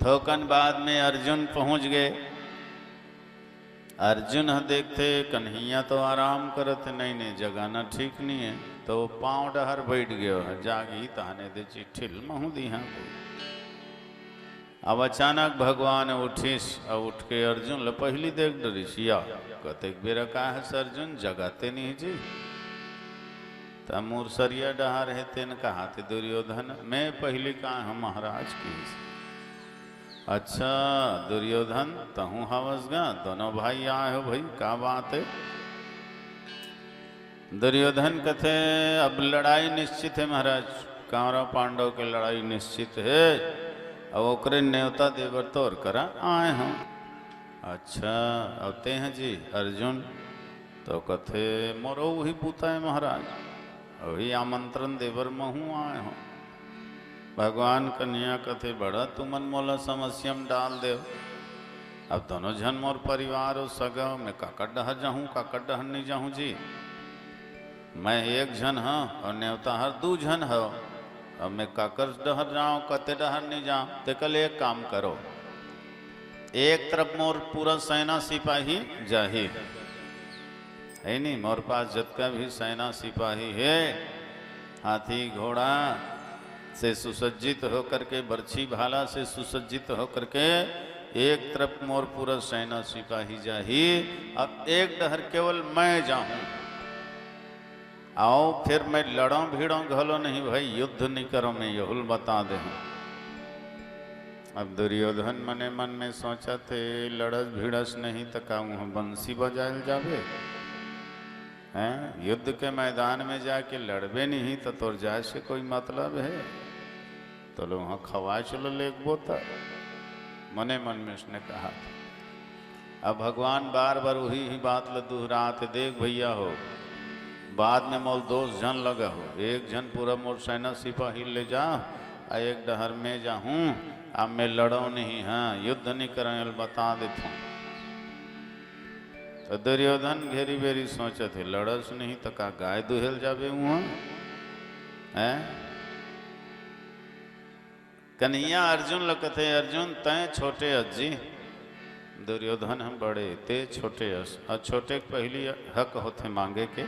थोकन बाद में अर्जुन पहुंच गए। अर्जुन ह देखथे, कन्हैया तो आराम करत हे, नहीं, नहीं, जगाना ठीक नहीं है, तो वो पांव डहर बैठ गयो ह, जागही तहने दे चिट्ठी ल महूं दिहा। अब अचानक भगवान उठिस, अउ उठ के अर्जुन ल पहिली देख डरिस, या कतेक बेरा का है अर्जुन, जगाते नहीं जी। त मुरसरिया डहर हे, तेन कहाथे दुर्योधन, मैं पहिली का हूं महाराज, किहिस। अच्छा दुर्योधन, तहूं हवस गा, दोनों भाई आए हो भाई, का बात है? दुर्योधन कथे, अब लड़ाई निश्चित है महाराज, कौरव पांडव के लड़ाई निश्चित है, अब ओकरे नेवता देबर तोर करा आए हो। अच्छा, अब तेह जी अर्जुन, तो कथे, मोरो वही बूता है महाराज, वही आमंत्रण देबर महूं आए हो। भगवान कन्हैया कथे, बड़ा तुमन मोला समस्या में डाल देव। अब दोनों झन मोर परिवार हो, सगा हो, मैं काकर डहर जाहूं, काकर डहर नहीं जाहूं जी। मैं एक झन हव अउ नेवताहर दू झन हव। अब मैं काकर डहर जांव, कते डहर नहीं जांव। तेकर ले एक काम करो, एक तरफ मोर पूरा सेना सिपाही जाही, है नी, मोर पास जतका भी सेना सिपाही है, हाथी घोड़ा से सुसज्जित होकर के, बरछी भाला से सुसज्जित होकर के, एक तरफ मोर पूरा सेना सिपाही जाही, अब एक डहर केवल मैं जाहूं। आओ, फिर मैं लड़ों भिड़ों घलो नहीं भाई, युद्ध नहीं करों, मैं यहू ल बता देहूं। अब दुर्योधन मने मन में सोचथे, लड़स भिड़स नहीं त का उहां बंसी बजाए ल जाबे? हैं? युद्ध के मैदान में जाके लड़बे नहीं त तोर जाए से कोई मतलब है? तो लो उहां खवाए चलो लेगबो त। मने मन में उसने कहा। अब भगवान बार बार वही ही बात ल दोहरात हे, देख भैया हो, बाद में मोल दो झन लगा हो, एक झन पूरा मोर सेना सिपाही ले जा, आ एक डहर में जाहूं, अब मैं लड़ों नहीं, हां, युद्ध नहीं करों, ल बता देथों। तो दुर्योधन घेरी बेरी सोचत हे, लड़स नहीं त का गाय दुहे ल जाबे उहां? हैं? कन्हैया अर्जुन ल कथे, अर्जुन, तैं छोटे अस जी, दुर्योधन हम बड़े, ते छोटे अस। अउ छोटे के पहिली हक होथे मांगे के।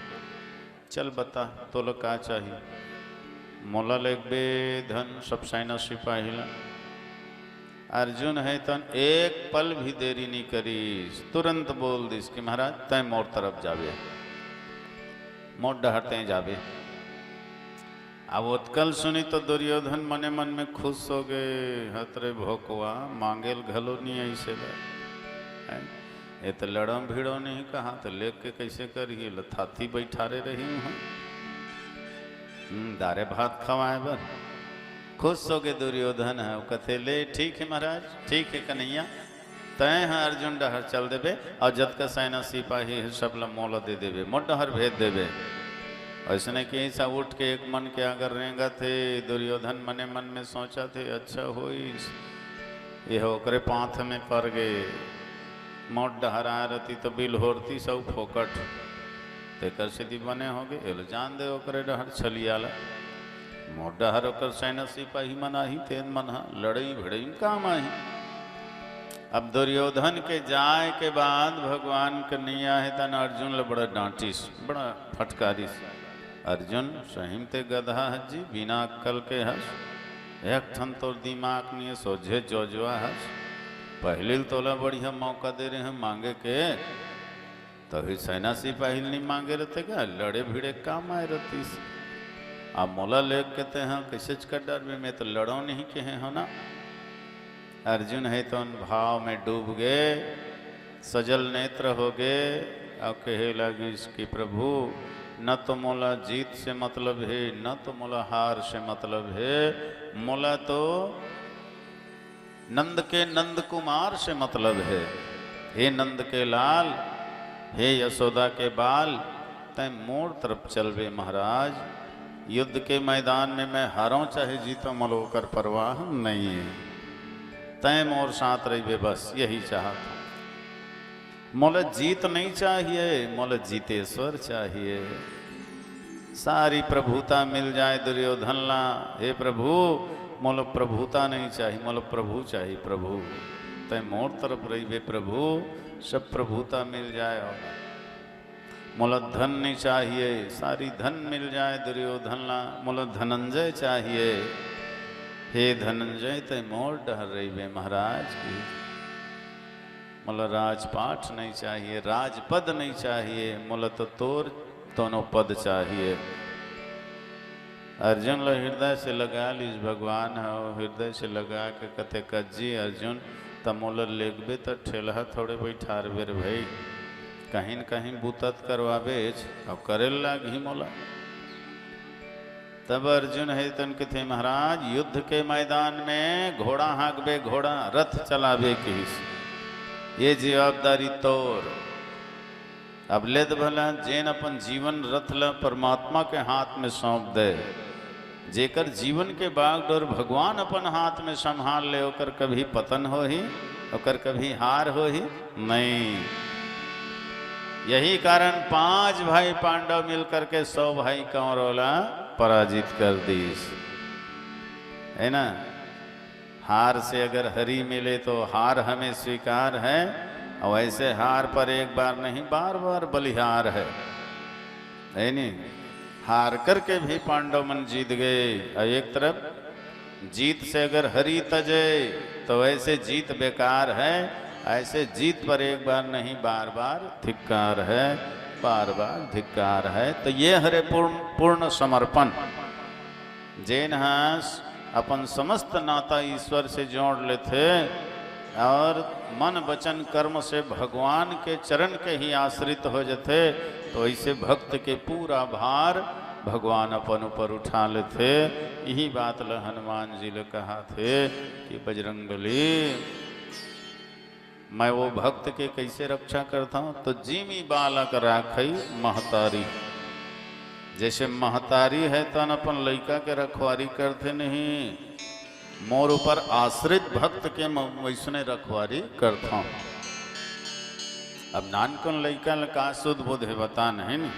चल बता, तोला का चाही? मोला लेगबे धन सब सेना सिपाही ला। अर्जुन हे तन एक पल भी देरी नहीं करिस, तुरंत बोल दिस कि महाराज, तय मोर तरफ जाबे, मोर डहर तय जाबे। अब ओतकल सुनी तो दुर्योधन मने मन में खुश हो गए, हतरे भोकवा, मांगेल घलो नहीं ऐसे ला। हैं? ये तो लड़ो भिड़ो नहीं कहा, तो लेग के कैसे करिए, लथाथी बैठारे रही हूँ। हम्म, दारे भात खवाए बर। खुश हो गए दुर्योधन है, वो कथे, "ले, ठीक है महाराज, ठीक है कन्हैया, तय ह अर्जुन डहर चल देबे, और जतका सेना सिपाही है, सब ला मोला दे देबे, मोर डहर भेज देबे।" ऐसने कि सब उठ के एक मन के अगर रेंगत हे, दुर्योधन मने मन में सोचत हे, "अच्छा होइस, ये ओकरे पांथ में पर गए, मोर डहर आए रहती तो बिल होरती सब फोकट।" तेकर सेती बने हो गए, एलो जान दे ओकरे डहर छलिया ला। मोर डहर ओकर सेना सिपाही मन आही, तेन मन ह लड़ई भिड़ई में काम आही। अब दुर्योधन के जाए के बाद भगवान कन्हैया हे तन अर्जुन ल बड़ा डांटिस, बड़ा फटकारिस। "अर्जुन, सही में ते गधा हस जी, बिना अक्कल के हस, एक ठन तोर दिमाग नहीं हे, सोझे जोजवा हस। पहले ल तोला बढ़िया मौका दे रहे हैं मांगे के, तभी सेना सिपाही नहीं मांगे रहते क्या? लड़े भिड़े काम आए रहतीस। अब मोला लेग के ते ह कैसे कर डरबे, मैं तो लड़ो नहीं कहे हो ना।" अर्जुन हे तन भाव में डूब गए, सजल नेत्र हो गए, और कहे लगिस कि "प्रभु, न तो मोला जीत से मतलब हे, न तो मोला हार से मतलब हे, मोला तो नंद के नंद कुमार से मतलब हे। हे नंद के लाल, हे यशोदा के बाल, तय मोर तरफ चलबे महाराज। युद्ध के मैदान में मैं हारों चाहे जीतों, मोला ओकर परवाह नहीं हे। तय मोर साथ रहिबे, बस यही चाहत हूँ। मोला जीत नहीं चाहिए, मोला जीतेश्वर चाहिए। सारी प्रभुता मिल जाए दुर्योधन ला, हे प्रभु, मोला प्रभुता नहीं चाहिए, मोला प्रभु चाहिए, प्रभु। तय मोर तरफ रहिबे प्रभु, सब प्रभुता मिल जाए। मोला धन नहीं चाहिए, सारी धन मिल जाए दुर्योधन ला, मोला धनंजय चाहिए। हे धनंजय, तय मोर डहर रहिबे महाराज की। मोला राजपाट नहीं चाहिए, राजपद नहीं चाहिए, मोला तो तोर दोनों पद चाहिए। अर्जुन ला हृदय से लगा लीस भगवान ह, हृदय से लगा के कथे, "कज्जी अर्जुन, त मोला लेगबे त ठेलहा थोड़े बैठारबे रे भाई, कहीं न कहीं बुता त करवाबेच, अब करे ल लागही मोला।" तब अर्जुन हे तन कथे, "महाराज, युद्ध के मैदान में घोड़ा हाँकबे, घोड़ा रथ चलाबे," कहिस, "ये जवाबदारी तोर।" अब ले त भला जेन अपन जीवन रथ ल परमात्मा के हाथ में सौंप दे, जेकर जीवन के बागडोर भगवान अपन हाथ में संभाल ले, ओकर कभी पतन होही, ओकर कभी हार होही नहीं। यही कारण पांच भाई पांडव मिल करके सौ भाई कौरव ला पराजित कर दीस, है ना? हार से अगर हरि मिले तो हार हमें स्वीकार है, और ऐसे हार पर एक बार नहीं, बार बार बलिहार है, है नहीं? हार करके भी पांडव मन जीत गए, और एक तरफ जीत से अगर हरि तजे तो ऐसे जीत बेकार है, ऐसे जीत पर एक बार नहीं, बार बार धिक्कार है, बार बार धिक्कार है। तो ये हरे पूर्ण, पूर्ण समर्पण। जेन ह अपन समस्त नाता ईश्वर से जोड़ लेथे और मन वचन कर्म से भगवान के चरण के ही आश्रित हो जथे, तो ऐसे भक्त के पूरा भार भगवान अपन ऊपर उठा लेथे। यही बात ल हनुमान जी ल कहा थे कि बजरंगबली, मैं वो भक्त के कैसे रक्षा करता हूँ? तो "जिमि बालक राखई महतारी।" जैसे महतारी है तन अपन लइका के रखवारी करथे नहीं, मोर ऊपर आश्रित भक्त के म-, वैसने रखवारी करता हूँ। अब नानकुन लइका ल का सुध बुध हे बता नहीं न,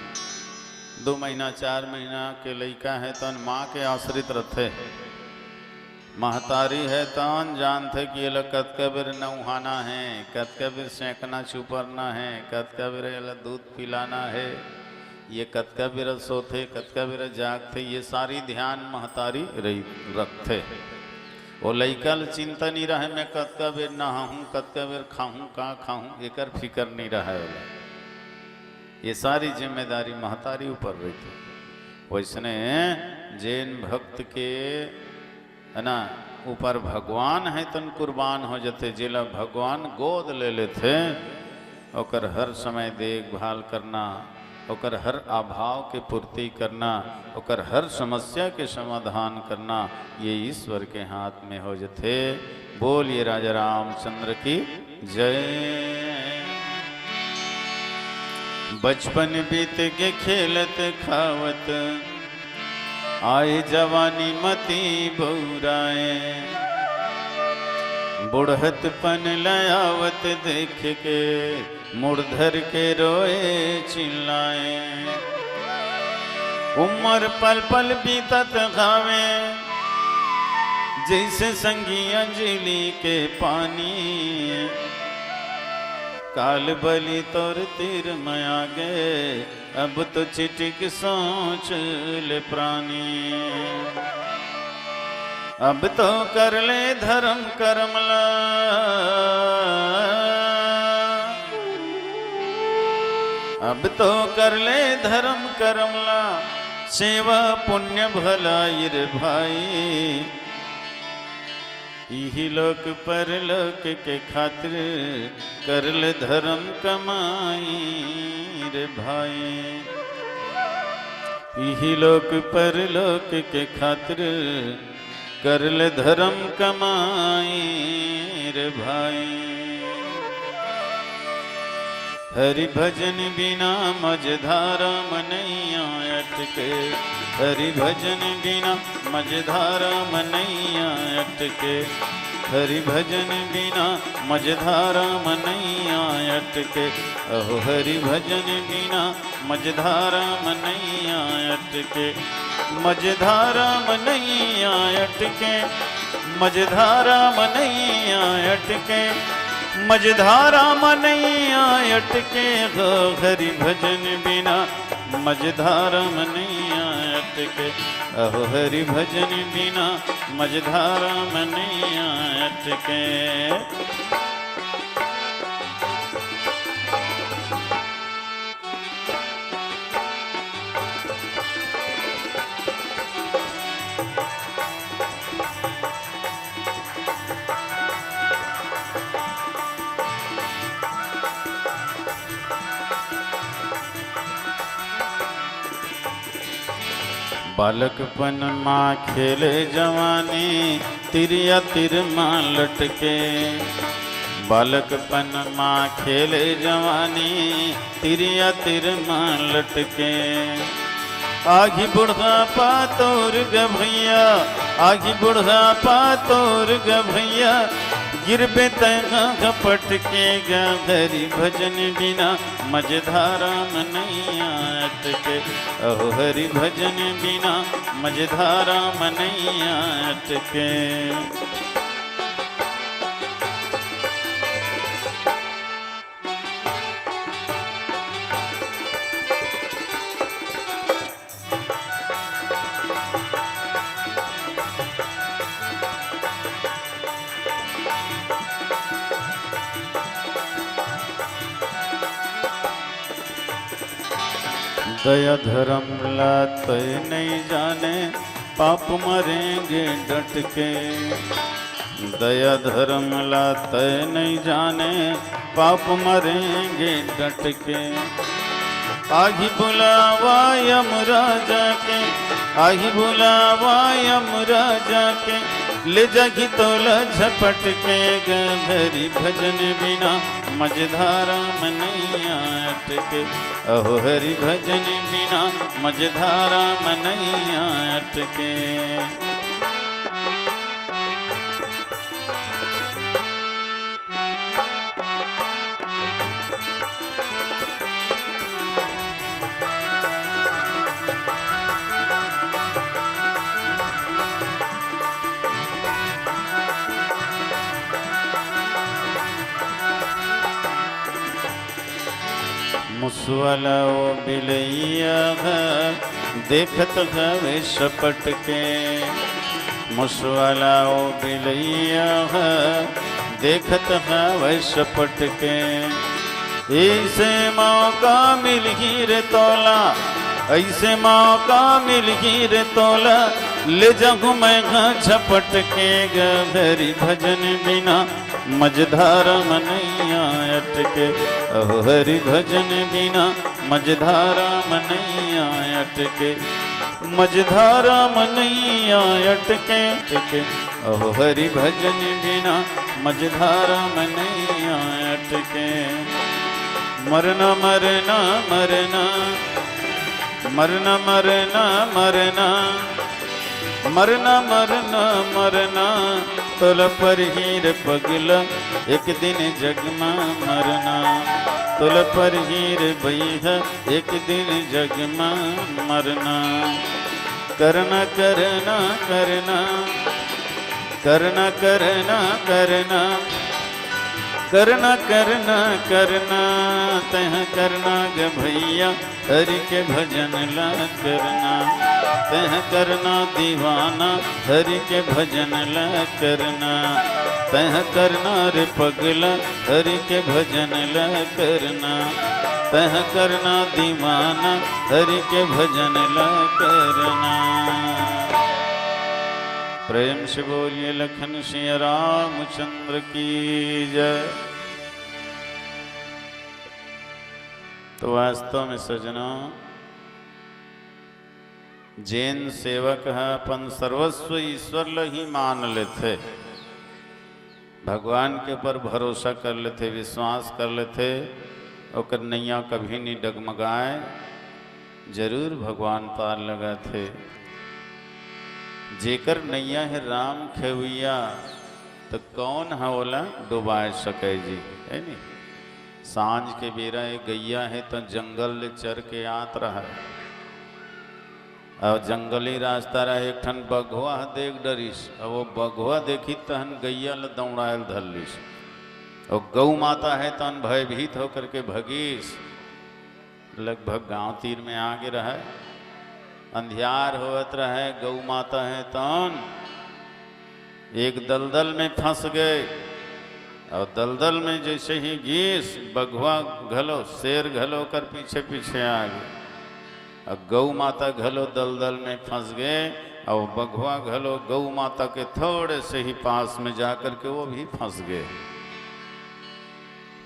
दो महीना चार महीना के लइका है तन माँ के आश्रित रथे। महतारी है तन जानथे कि एला कतका बेर नउहाना है, कतका बेर सेंकना चुपरना है, कतका बेर एला दूध पिलाना है, ये कतका बेरा सोथे, कतका बेरा जागथे, ये सारी ध्यान महतारी रही, रखथे। वो लइका ल चिंता नहीं रहे, मैं कतका बेर नहाहूँ, कतका बेर खाहूँ, का खाहूँ, एकर फिकर नहीं रहे ओला। ये सारी जिम्मेदारी महतारी ऊपर रहिथे। वैसने जेन भक्त के, है ना, ऊपर भगवान है तन कुर्बान हो जथे, जेला भगवान गोद ले लेथे, ओकर हर समय देखभाल करना, ओकर हर अभाव के पूर्ति करना, ओकर हर समस्या के समाधान करना, ये ईश्वर के हाथ में हो जथे। बोलिए राजा रामचंद्र की जय। बचपन बीत के खेलत खावत, आए जवानी मती बौराए। बुढ़तपन ल आवत देख के, मुड़ धर के रोए चिल्लाए। उम्र पल पल बीतत घावे, जैसे संगी अंजलि के पानी। काल बलि तोर तीर म आगे, अब तो चिटिक सोच ले प्राणी। अब तो कर ले धर्म करम ला, अब तो कर ले धर्म करम ला, सेवा पुण्य भलाई रे भाई। इही लोक परलोक के खातिर कर ले धर्म कमाई रे भाई। इही लोक परलोक के खातिर कर ले धर्म कमाई रे भाई। हरि भजन बिना मझधारा म नैया अटके, हरि भजन बिना मझधारा म नैया अटके, हरि भजन बिना मझधारा म नैया अटके, अहो हरि भजन बिना मझधारा म नैया अटके, मझधारा म नैया अटके, मझधारा म नैया अटके, मझधारा म नैया अटके हो, हरि भजन बिना मझधारा म नैया अटके, अहो हरि भजन बिना मझधारा म नैया अटके। बालकपन मा खेले जवानी, तिरिया तिर मा लटके। बालकपन मा खेले जवानी, तिरिया तिर मा लटके। आगी बुढ़ापा तोर ग भैया, आगी बुढ़ापा तोर ग भैया, गिरबे तैं घपट के ग। हरि भजन बिना मझधारा म नैया अटके, अहो हरि भजन बिना मझधारा म नैया अटके। दया धर्म ला तय नहीं जाने, पाप मरेंगे डट के। दया धर्म ला तय नहीं जाने, पाप मरेंगे डट के। आही बुलावा यम राजा के, आही बुलावा यम राजा के, ले जाही तोला झपट के। ग हरि भजन बिना मझधारा म नैया अटके, अहो हरि भजन बिना मझधारा म नैया अटके। मुसवा ला ओ बिलइया ह देखत हवे सपट के, मुसवा ला ओ बिलइया ह देखत हवे सपट के। अइसे मौका मिलही रे तोला, अइसे मौका मिलही रे तोला, ले जाहूँ मैं ह झपट के। ग हरि भजन बिना मझधारा म नइया अटके, अहो हरि भजन बिना मझधारा म नइया अटके, मझधारा म नइया अटके, अटके। अहो हरि भजन बिना मझधारा म नइया अटके। मरना, मरना, मरना, मरना, मरना, मरना, मरना, मरना, मरना, तोला परही रे पगला, एक दिन जग म मरना। तोला परही रे बइहा, एक दिन जग म मरना। करना, करना, करना, करना, करना, करना, करना, करना, करना, तैं ह करना ग भइया, हरि के भजन ला करना। तैं ह करना दीवाना, हरि के भजन ला करना। तैं ह करना रे पगला, हरि के भजन ला करना। तैं ह करना दीवाना, हरि के भजन ला करना। प्रेम से बोलिए लखन सिया रामचंद्र की जय। तो वास्तव में सजनों, जेन सेवक ह अपन सर्वस्व ईश्वर ल ही मान लेथे, भगवान के ऊपर भरोसा कर लेथे, विश्वास कर लेथे, ओकर नैया कभी नहीं डगमगाए, जरूर भगवान पार लगाथे। जेकर नैया हे राम खेवैया, त कौन ह ओला डुबाए सके जी, है नी? सांझ के बेरा एक गैया हे त जंगल ले चर के आत रहय, अउ जंगली रास्ता रहय, एक ठन बघवा ह देख डरिस, अउ वो बघवा देखिस तहन गैया ल दौड़ायल धर लिस। अउ गौ माता हे तहन भयभीत होकर के भगिस। लगभग गांव तीर में आगे रहय, अंधियार होवत रहय, गौ माता हे तहन एक दलदल में फंस गे। अउ दलदल में जइसे ही गिस, बघवा घलो, शेर घलो ओकर पीछे पीछे आ गे। अउ गौ माता घलो दलदल में फंस गे, अउ बघवा घलो गौ माता के थोड़े से ही पास में जाकर के वो भी फंस गे।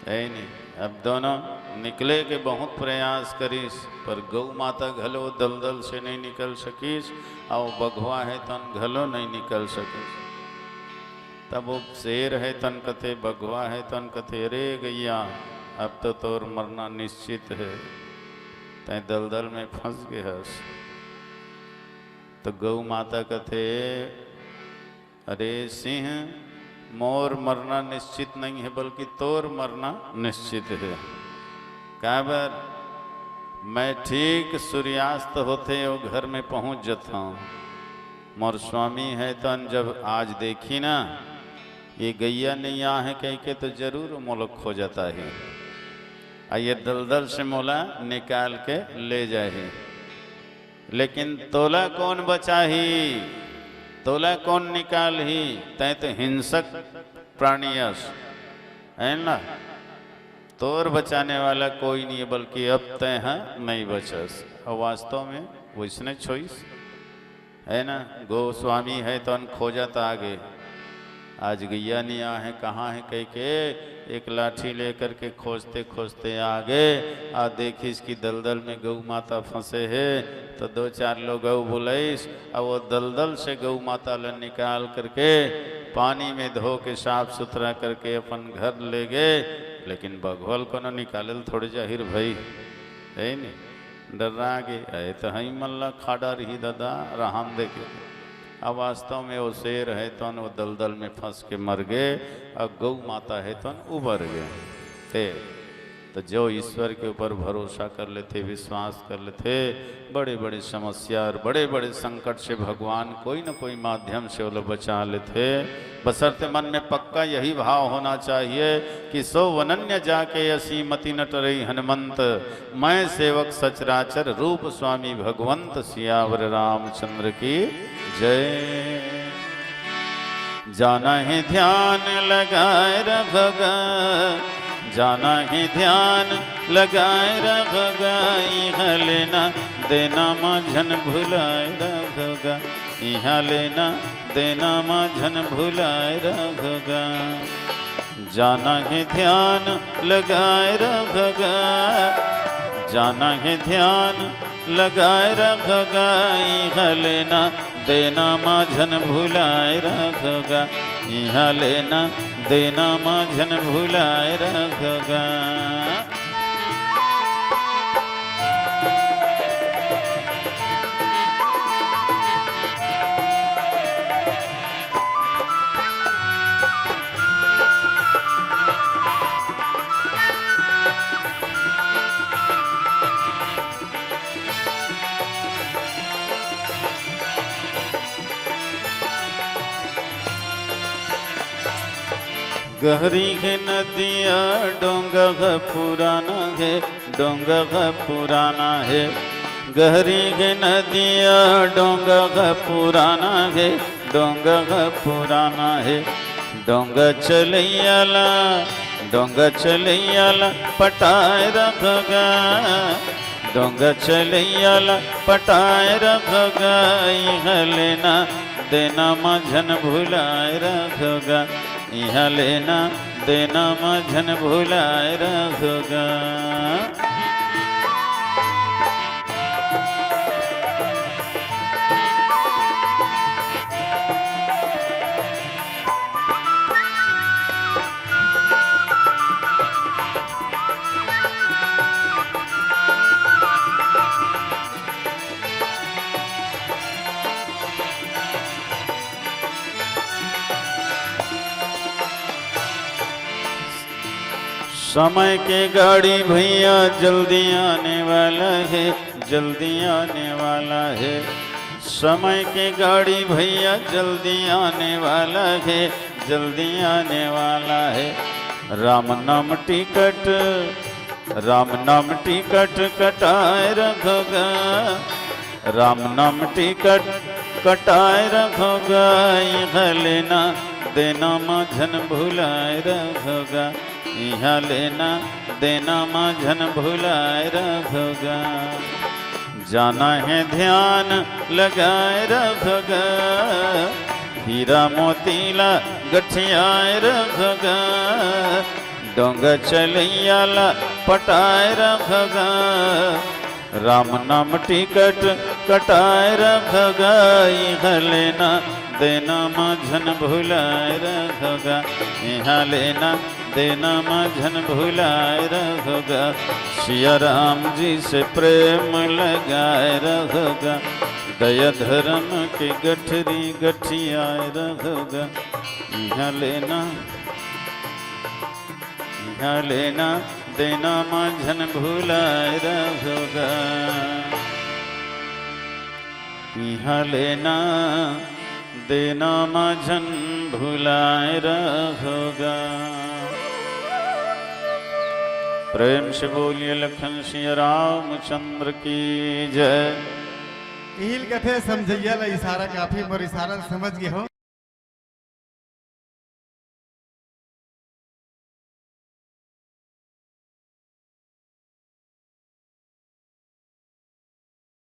है नी? अब दोनों निकले के बहुत प्रयास करिस, पर गौ माता घलो दलदल से नहीं निकल सकिस, अउ बघवा हे तहन घलो नहीं निकल सकिस। तब वो शेर हे तहन कथे, बघवा हे तहन कथे, "अरे गैया, अब तो तोर मरना निश्चित हे, तैं दलदल में फंस गे हस।" तो गौ माता कथे, "अरे सिंह, मोर मरना निश्चित नहीं हे, बल्कि तोर मरना निश्चित हे। काबर, मैं ठीक सूर्यास्त होथे ओ घर में पहुंच जथंव। मोर स्वामी हे तहन जब आज देखही ना, ये गैया नइ आहे कहिके तो जरूर मोला खोजत आही, अउ ये दलदल से मोला निकाल के ले जाही।" लेकिन तोला कौन बचाही, तोला कौन निकालही? तैं तो हिंसक प्राणी अस, है ना? तोर बचाने वाला कोई नहीं है, बल्कि अब तैं ह नहीं बचस। अउ वास्तव में वइसने छोइस, है ना? गोस्वामी हे तहन खोजत आगे, आज गैया नइ आहे, कहाँ हे कहिके एक लाठी लेकर के खोजते खोजते आगे, अउ देखिस कि दलदल में गौ माता फंसे हे, तो दो चार लोग अउ बुलाइस, अउ वो दलदल से गौ माता ला निकाल करके पानी में धो के साफ सुथरा करके अपन घर ले गे। लेकिन बघवा ल कोनो निकाले ल थोड़े जाही रे भई, है नी? डर्रा गे, "अरे, त हई मन ला खा डारही ददा, रहन दे" के। अउ वास्तव में वो शेर हे तहन वो दलदल में फंस के मर गे, अउ गौ माता हे तहन उबर गे। ते तो जो ईश्वर के ऊपर भरोसा कर लेथे, विश्वास कर लेथे, बड़े-बड़े समस्या और बड़े-बड़े संकट से भगवान कोई न कोई माध्यम से ओला बचा लेथे। बशर्ते मन में पक्का यही भाव होना चाहिए कि "सो वनन्य जाके असी मति न टरई हनुमंत, मैं सेवक सचराचर रूप स्वामी भगवंत।" सियावर रामचंद्र की जय। जाना है ध्यान लगाए रखगा, जाना है ध्यान लगाए रखगा, इहाँ लेना देना मा झन भुलाए रखगा, इहाँ लेना देना मा झन भुलाए रखगा। जाना है ध्यान लगाए रखगा, जाना है ध्यान लगाए रखगा, इहाँ लेना देना मा झन भुलाए रखगा, इहाँ लेना देना मा झन भुलाए रखगा। गहरी हे नदिया, डोंगा ह पुराना हे, डोंगा ह पुराना हे। गहरी हे नदिया, डोंगा ह पुराना हे, डोंगा ह पुराना हे। डोंगा चलैया ला, डोंगा चलैया ला पटाए रखगा, डोंगा चलैया ला पटाए रखगा, इहाँ लेना देना मा झन भुलाए रखगा, इहाँ लेना देना मा झन भुलाए रखगा। समय के गाड़ी भैया जल्दी आने वाला हे, जल्दी आने वाला हे। समय के गाड़ी भैया जल्दी आने वाला हे, जल्दी आने वाला हे। राम नाम टिकट, राम नाम टिकट कटाए रखगा, राम नाम टिकट कटाए रखगा, इहाँ लेना देना मा झन भुलाए रखगा, इहाँ लेना देना मा झन भुलाए रखगा। जाना हे ध्यान लगाए रखगा, हीरा मोती ला गठियाए रखगा, डोंगा चलैया ला पटाए रखगा, राम नाम टिकट कटाए रखगा, इहाँ लेना देना मा झन भुलाए रखगा, इहाँ लेना देना मा झन भुलाए रखगा। सिया राम जी से प्रेम लगाए रखगा, दया धर्म के गठरी गठियाए रखगा, इहाँ लेना इहाँ लेना देना मा झन भुलाए रखगा, इहाँ लेना देना मा झन भुलाए रखगा। प्रेम से बोलिए लखन सिया रामचंद्र की जय। इहिल कथे समझइया ला इशारा काफी, मोर इशारा समझ गे हो।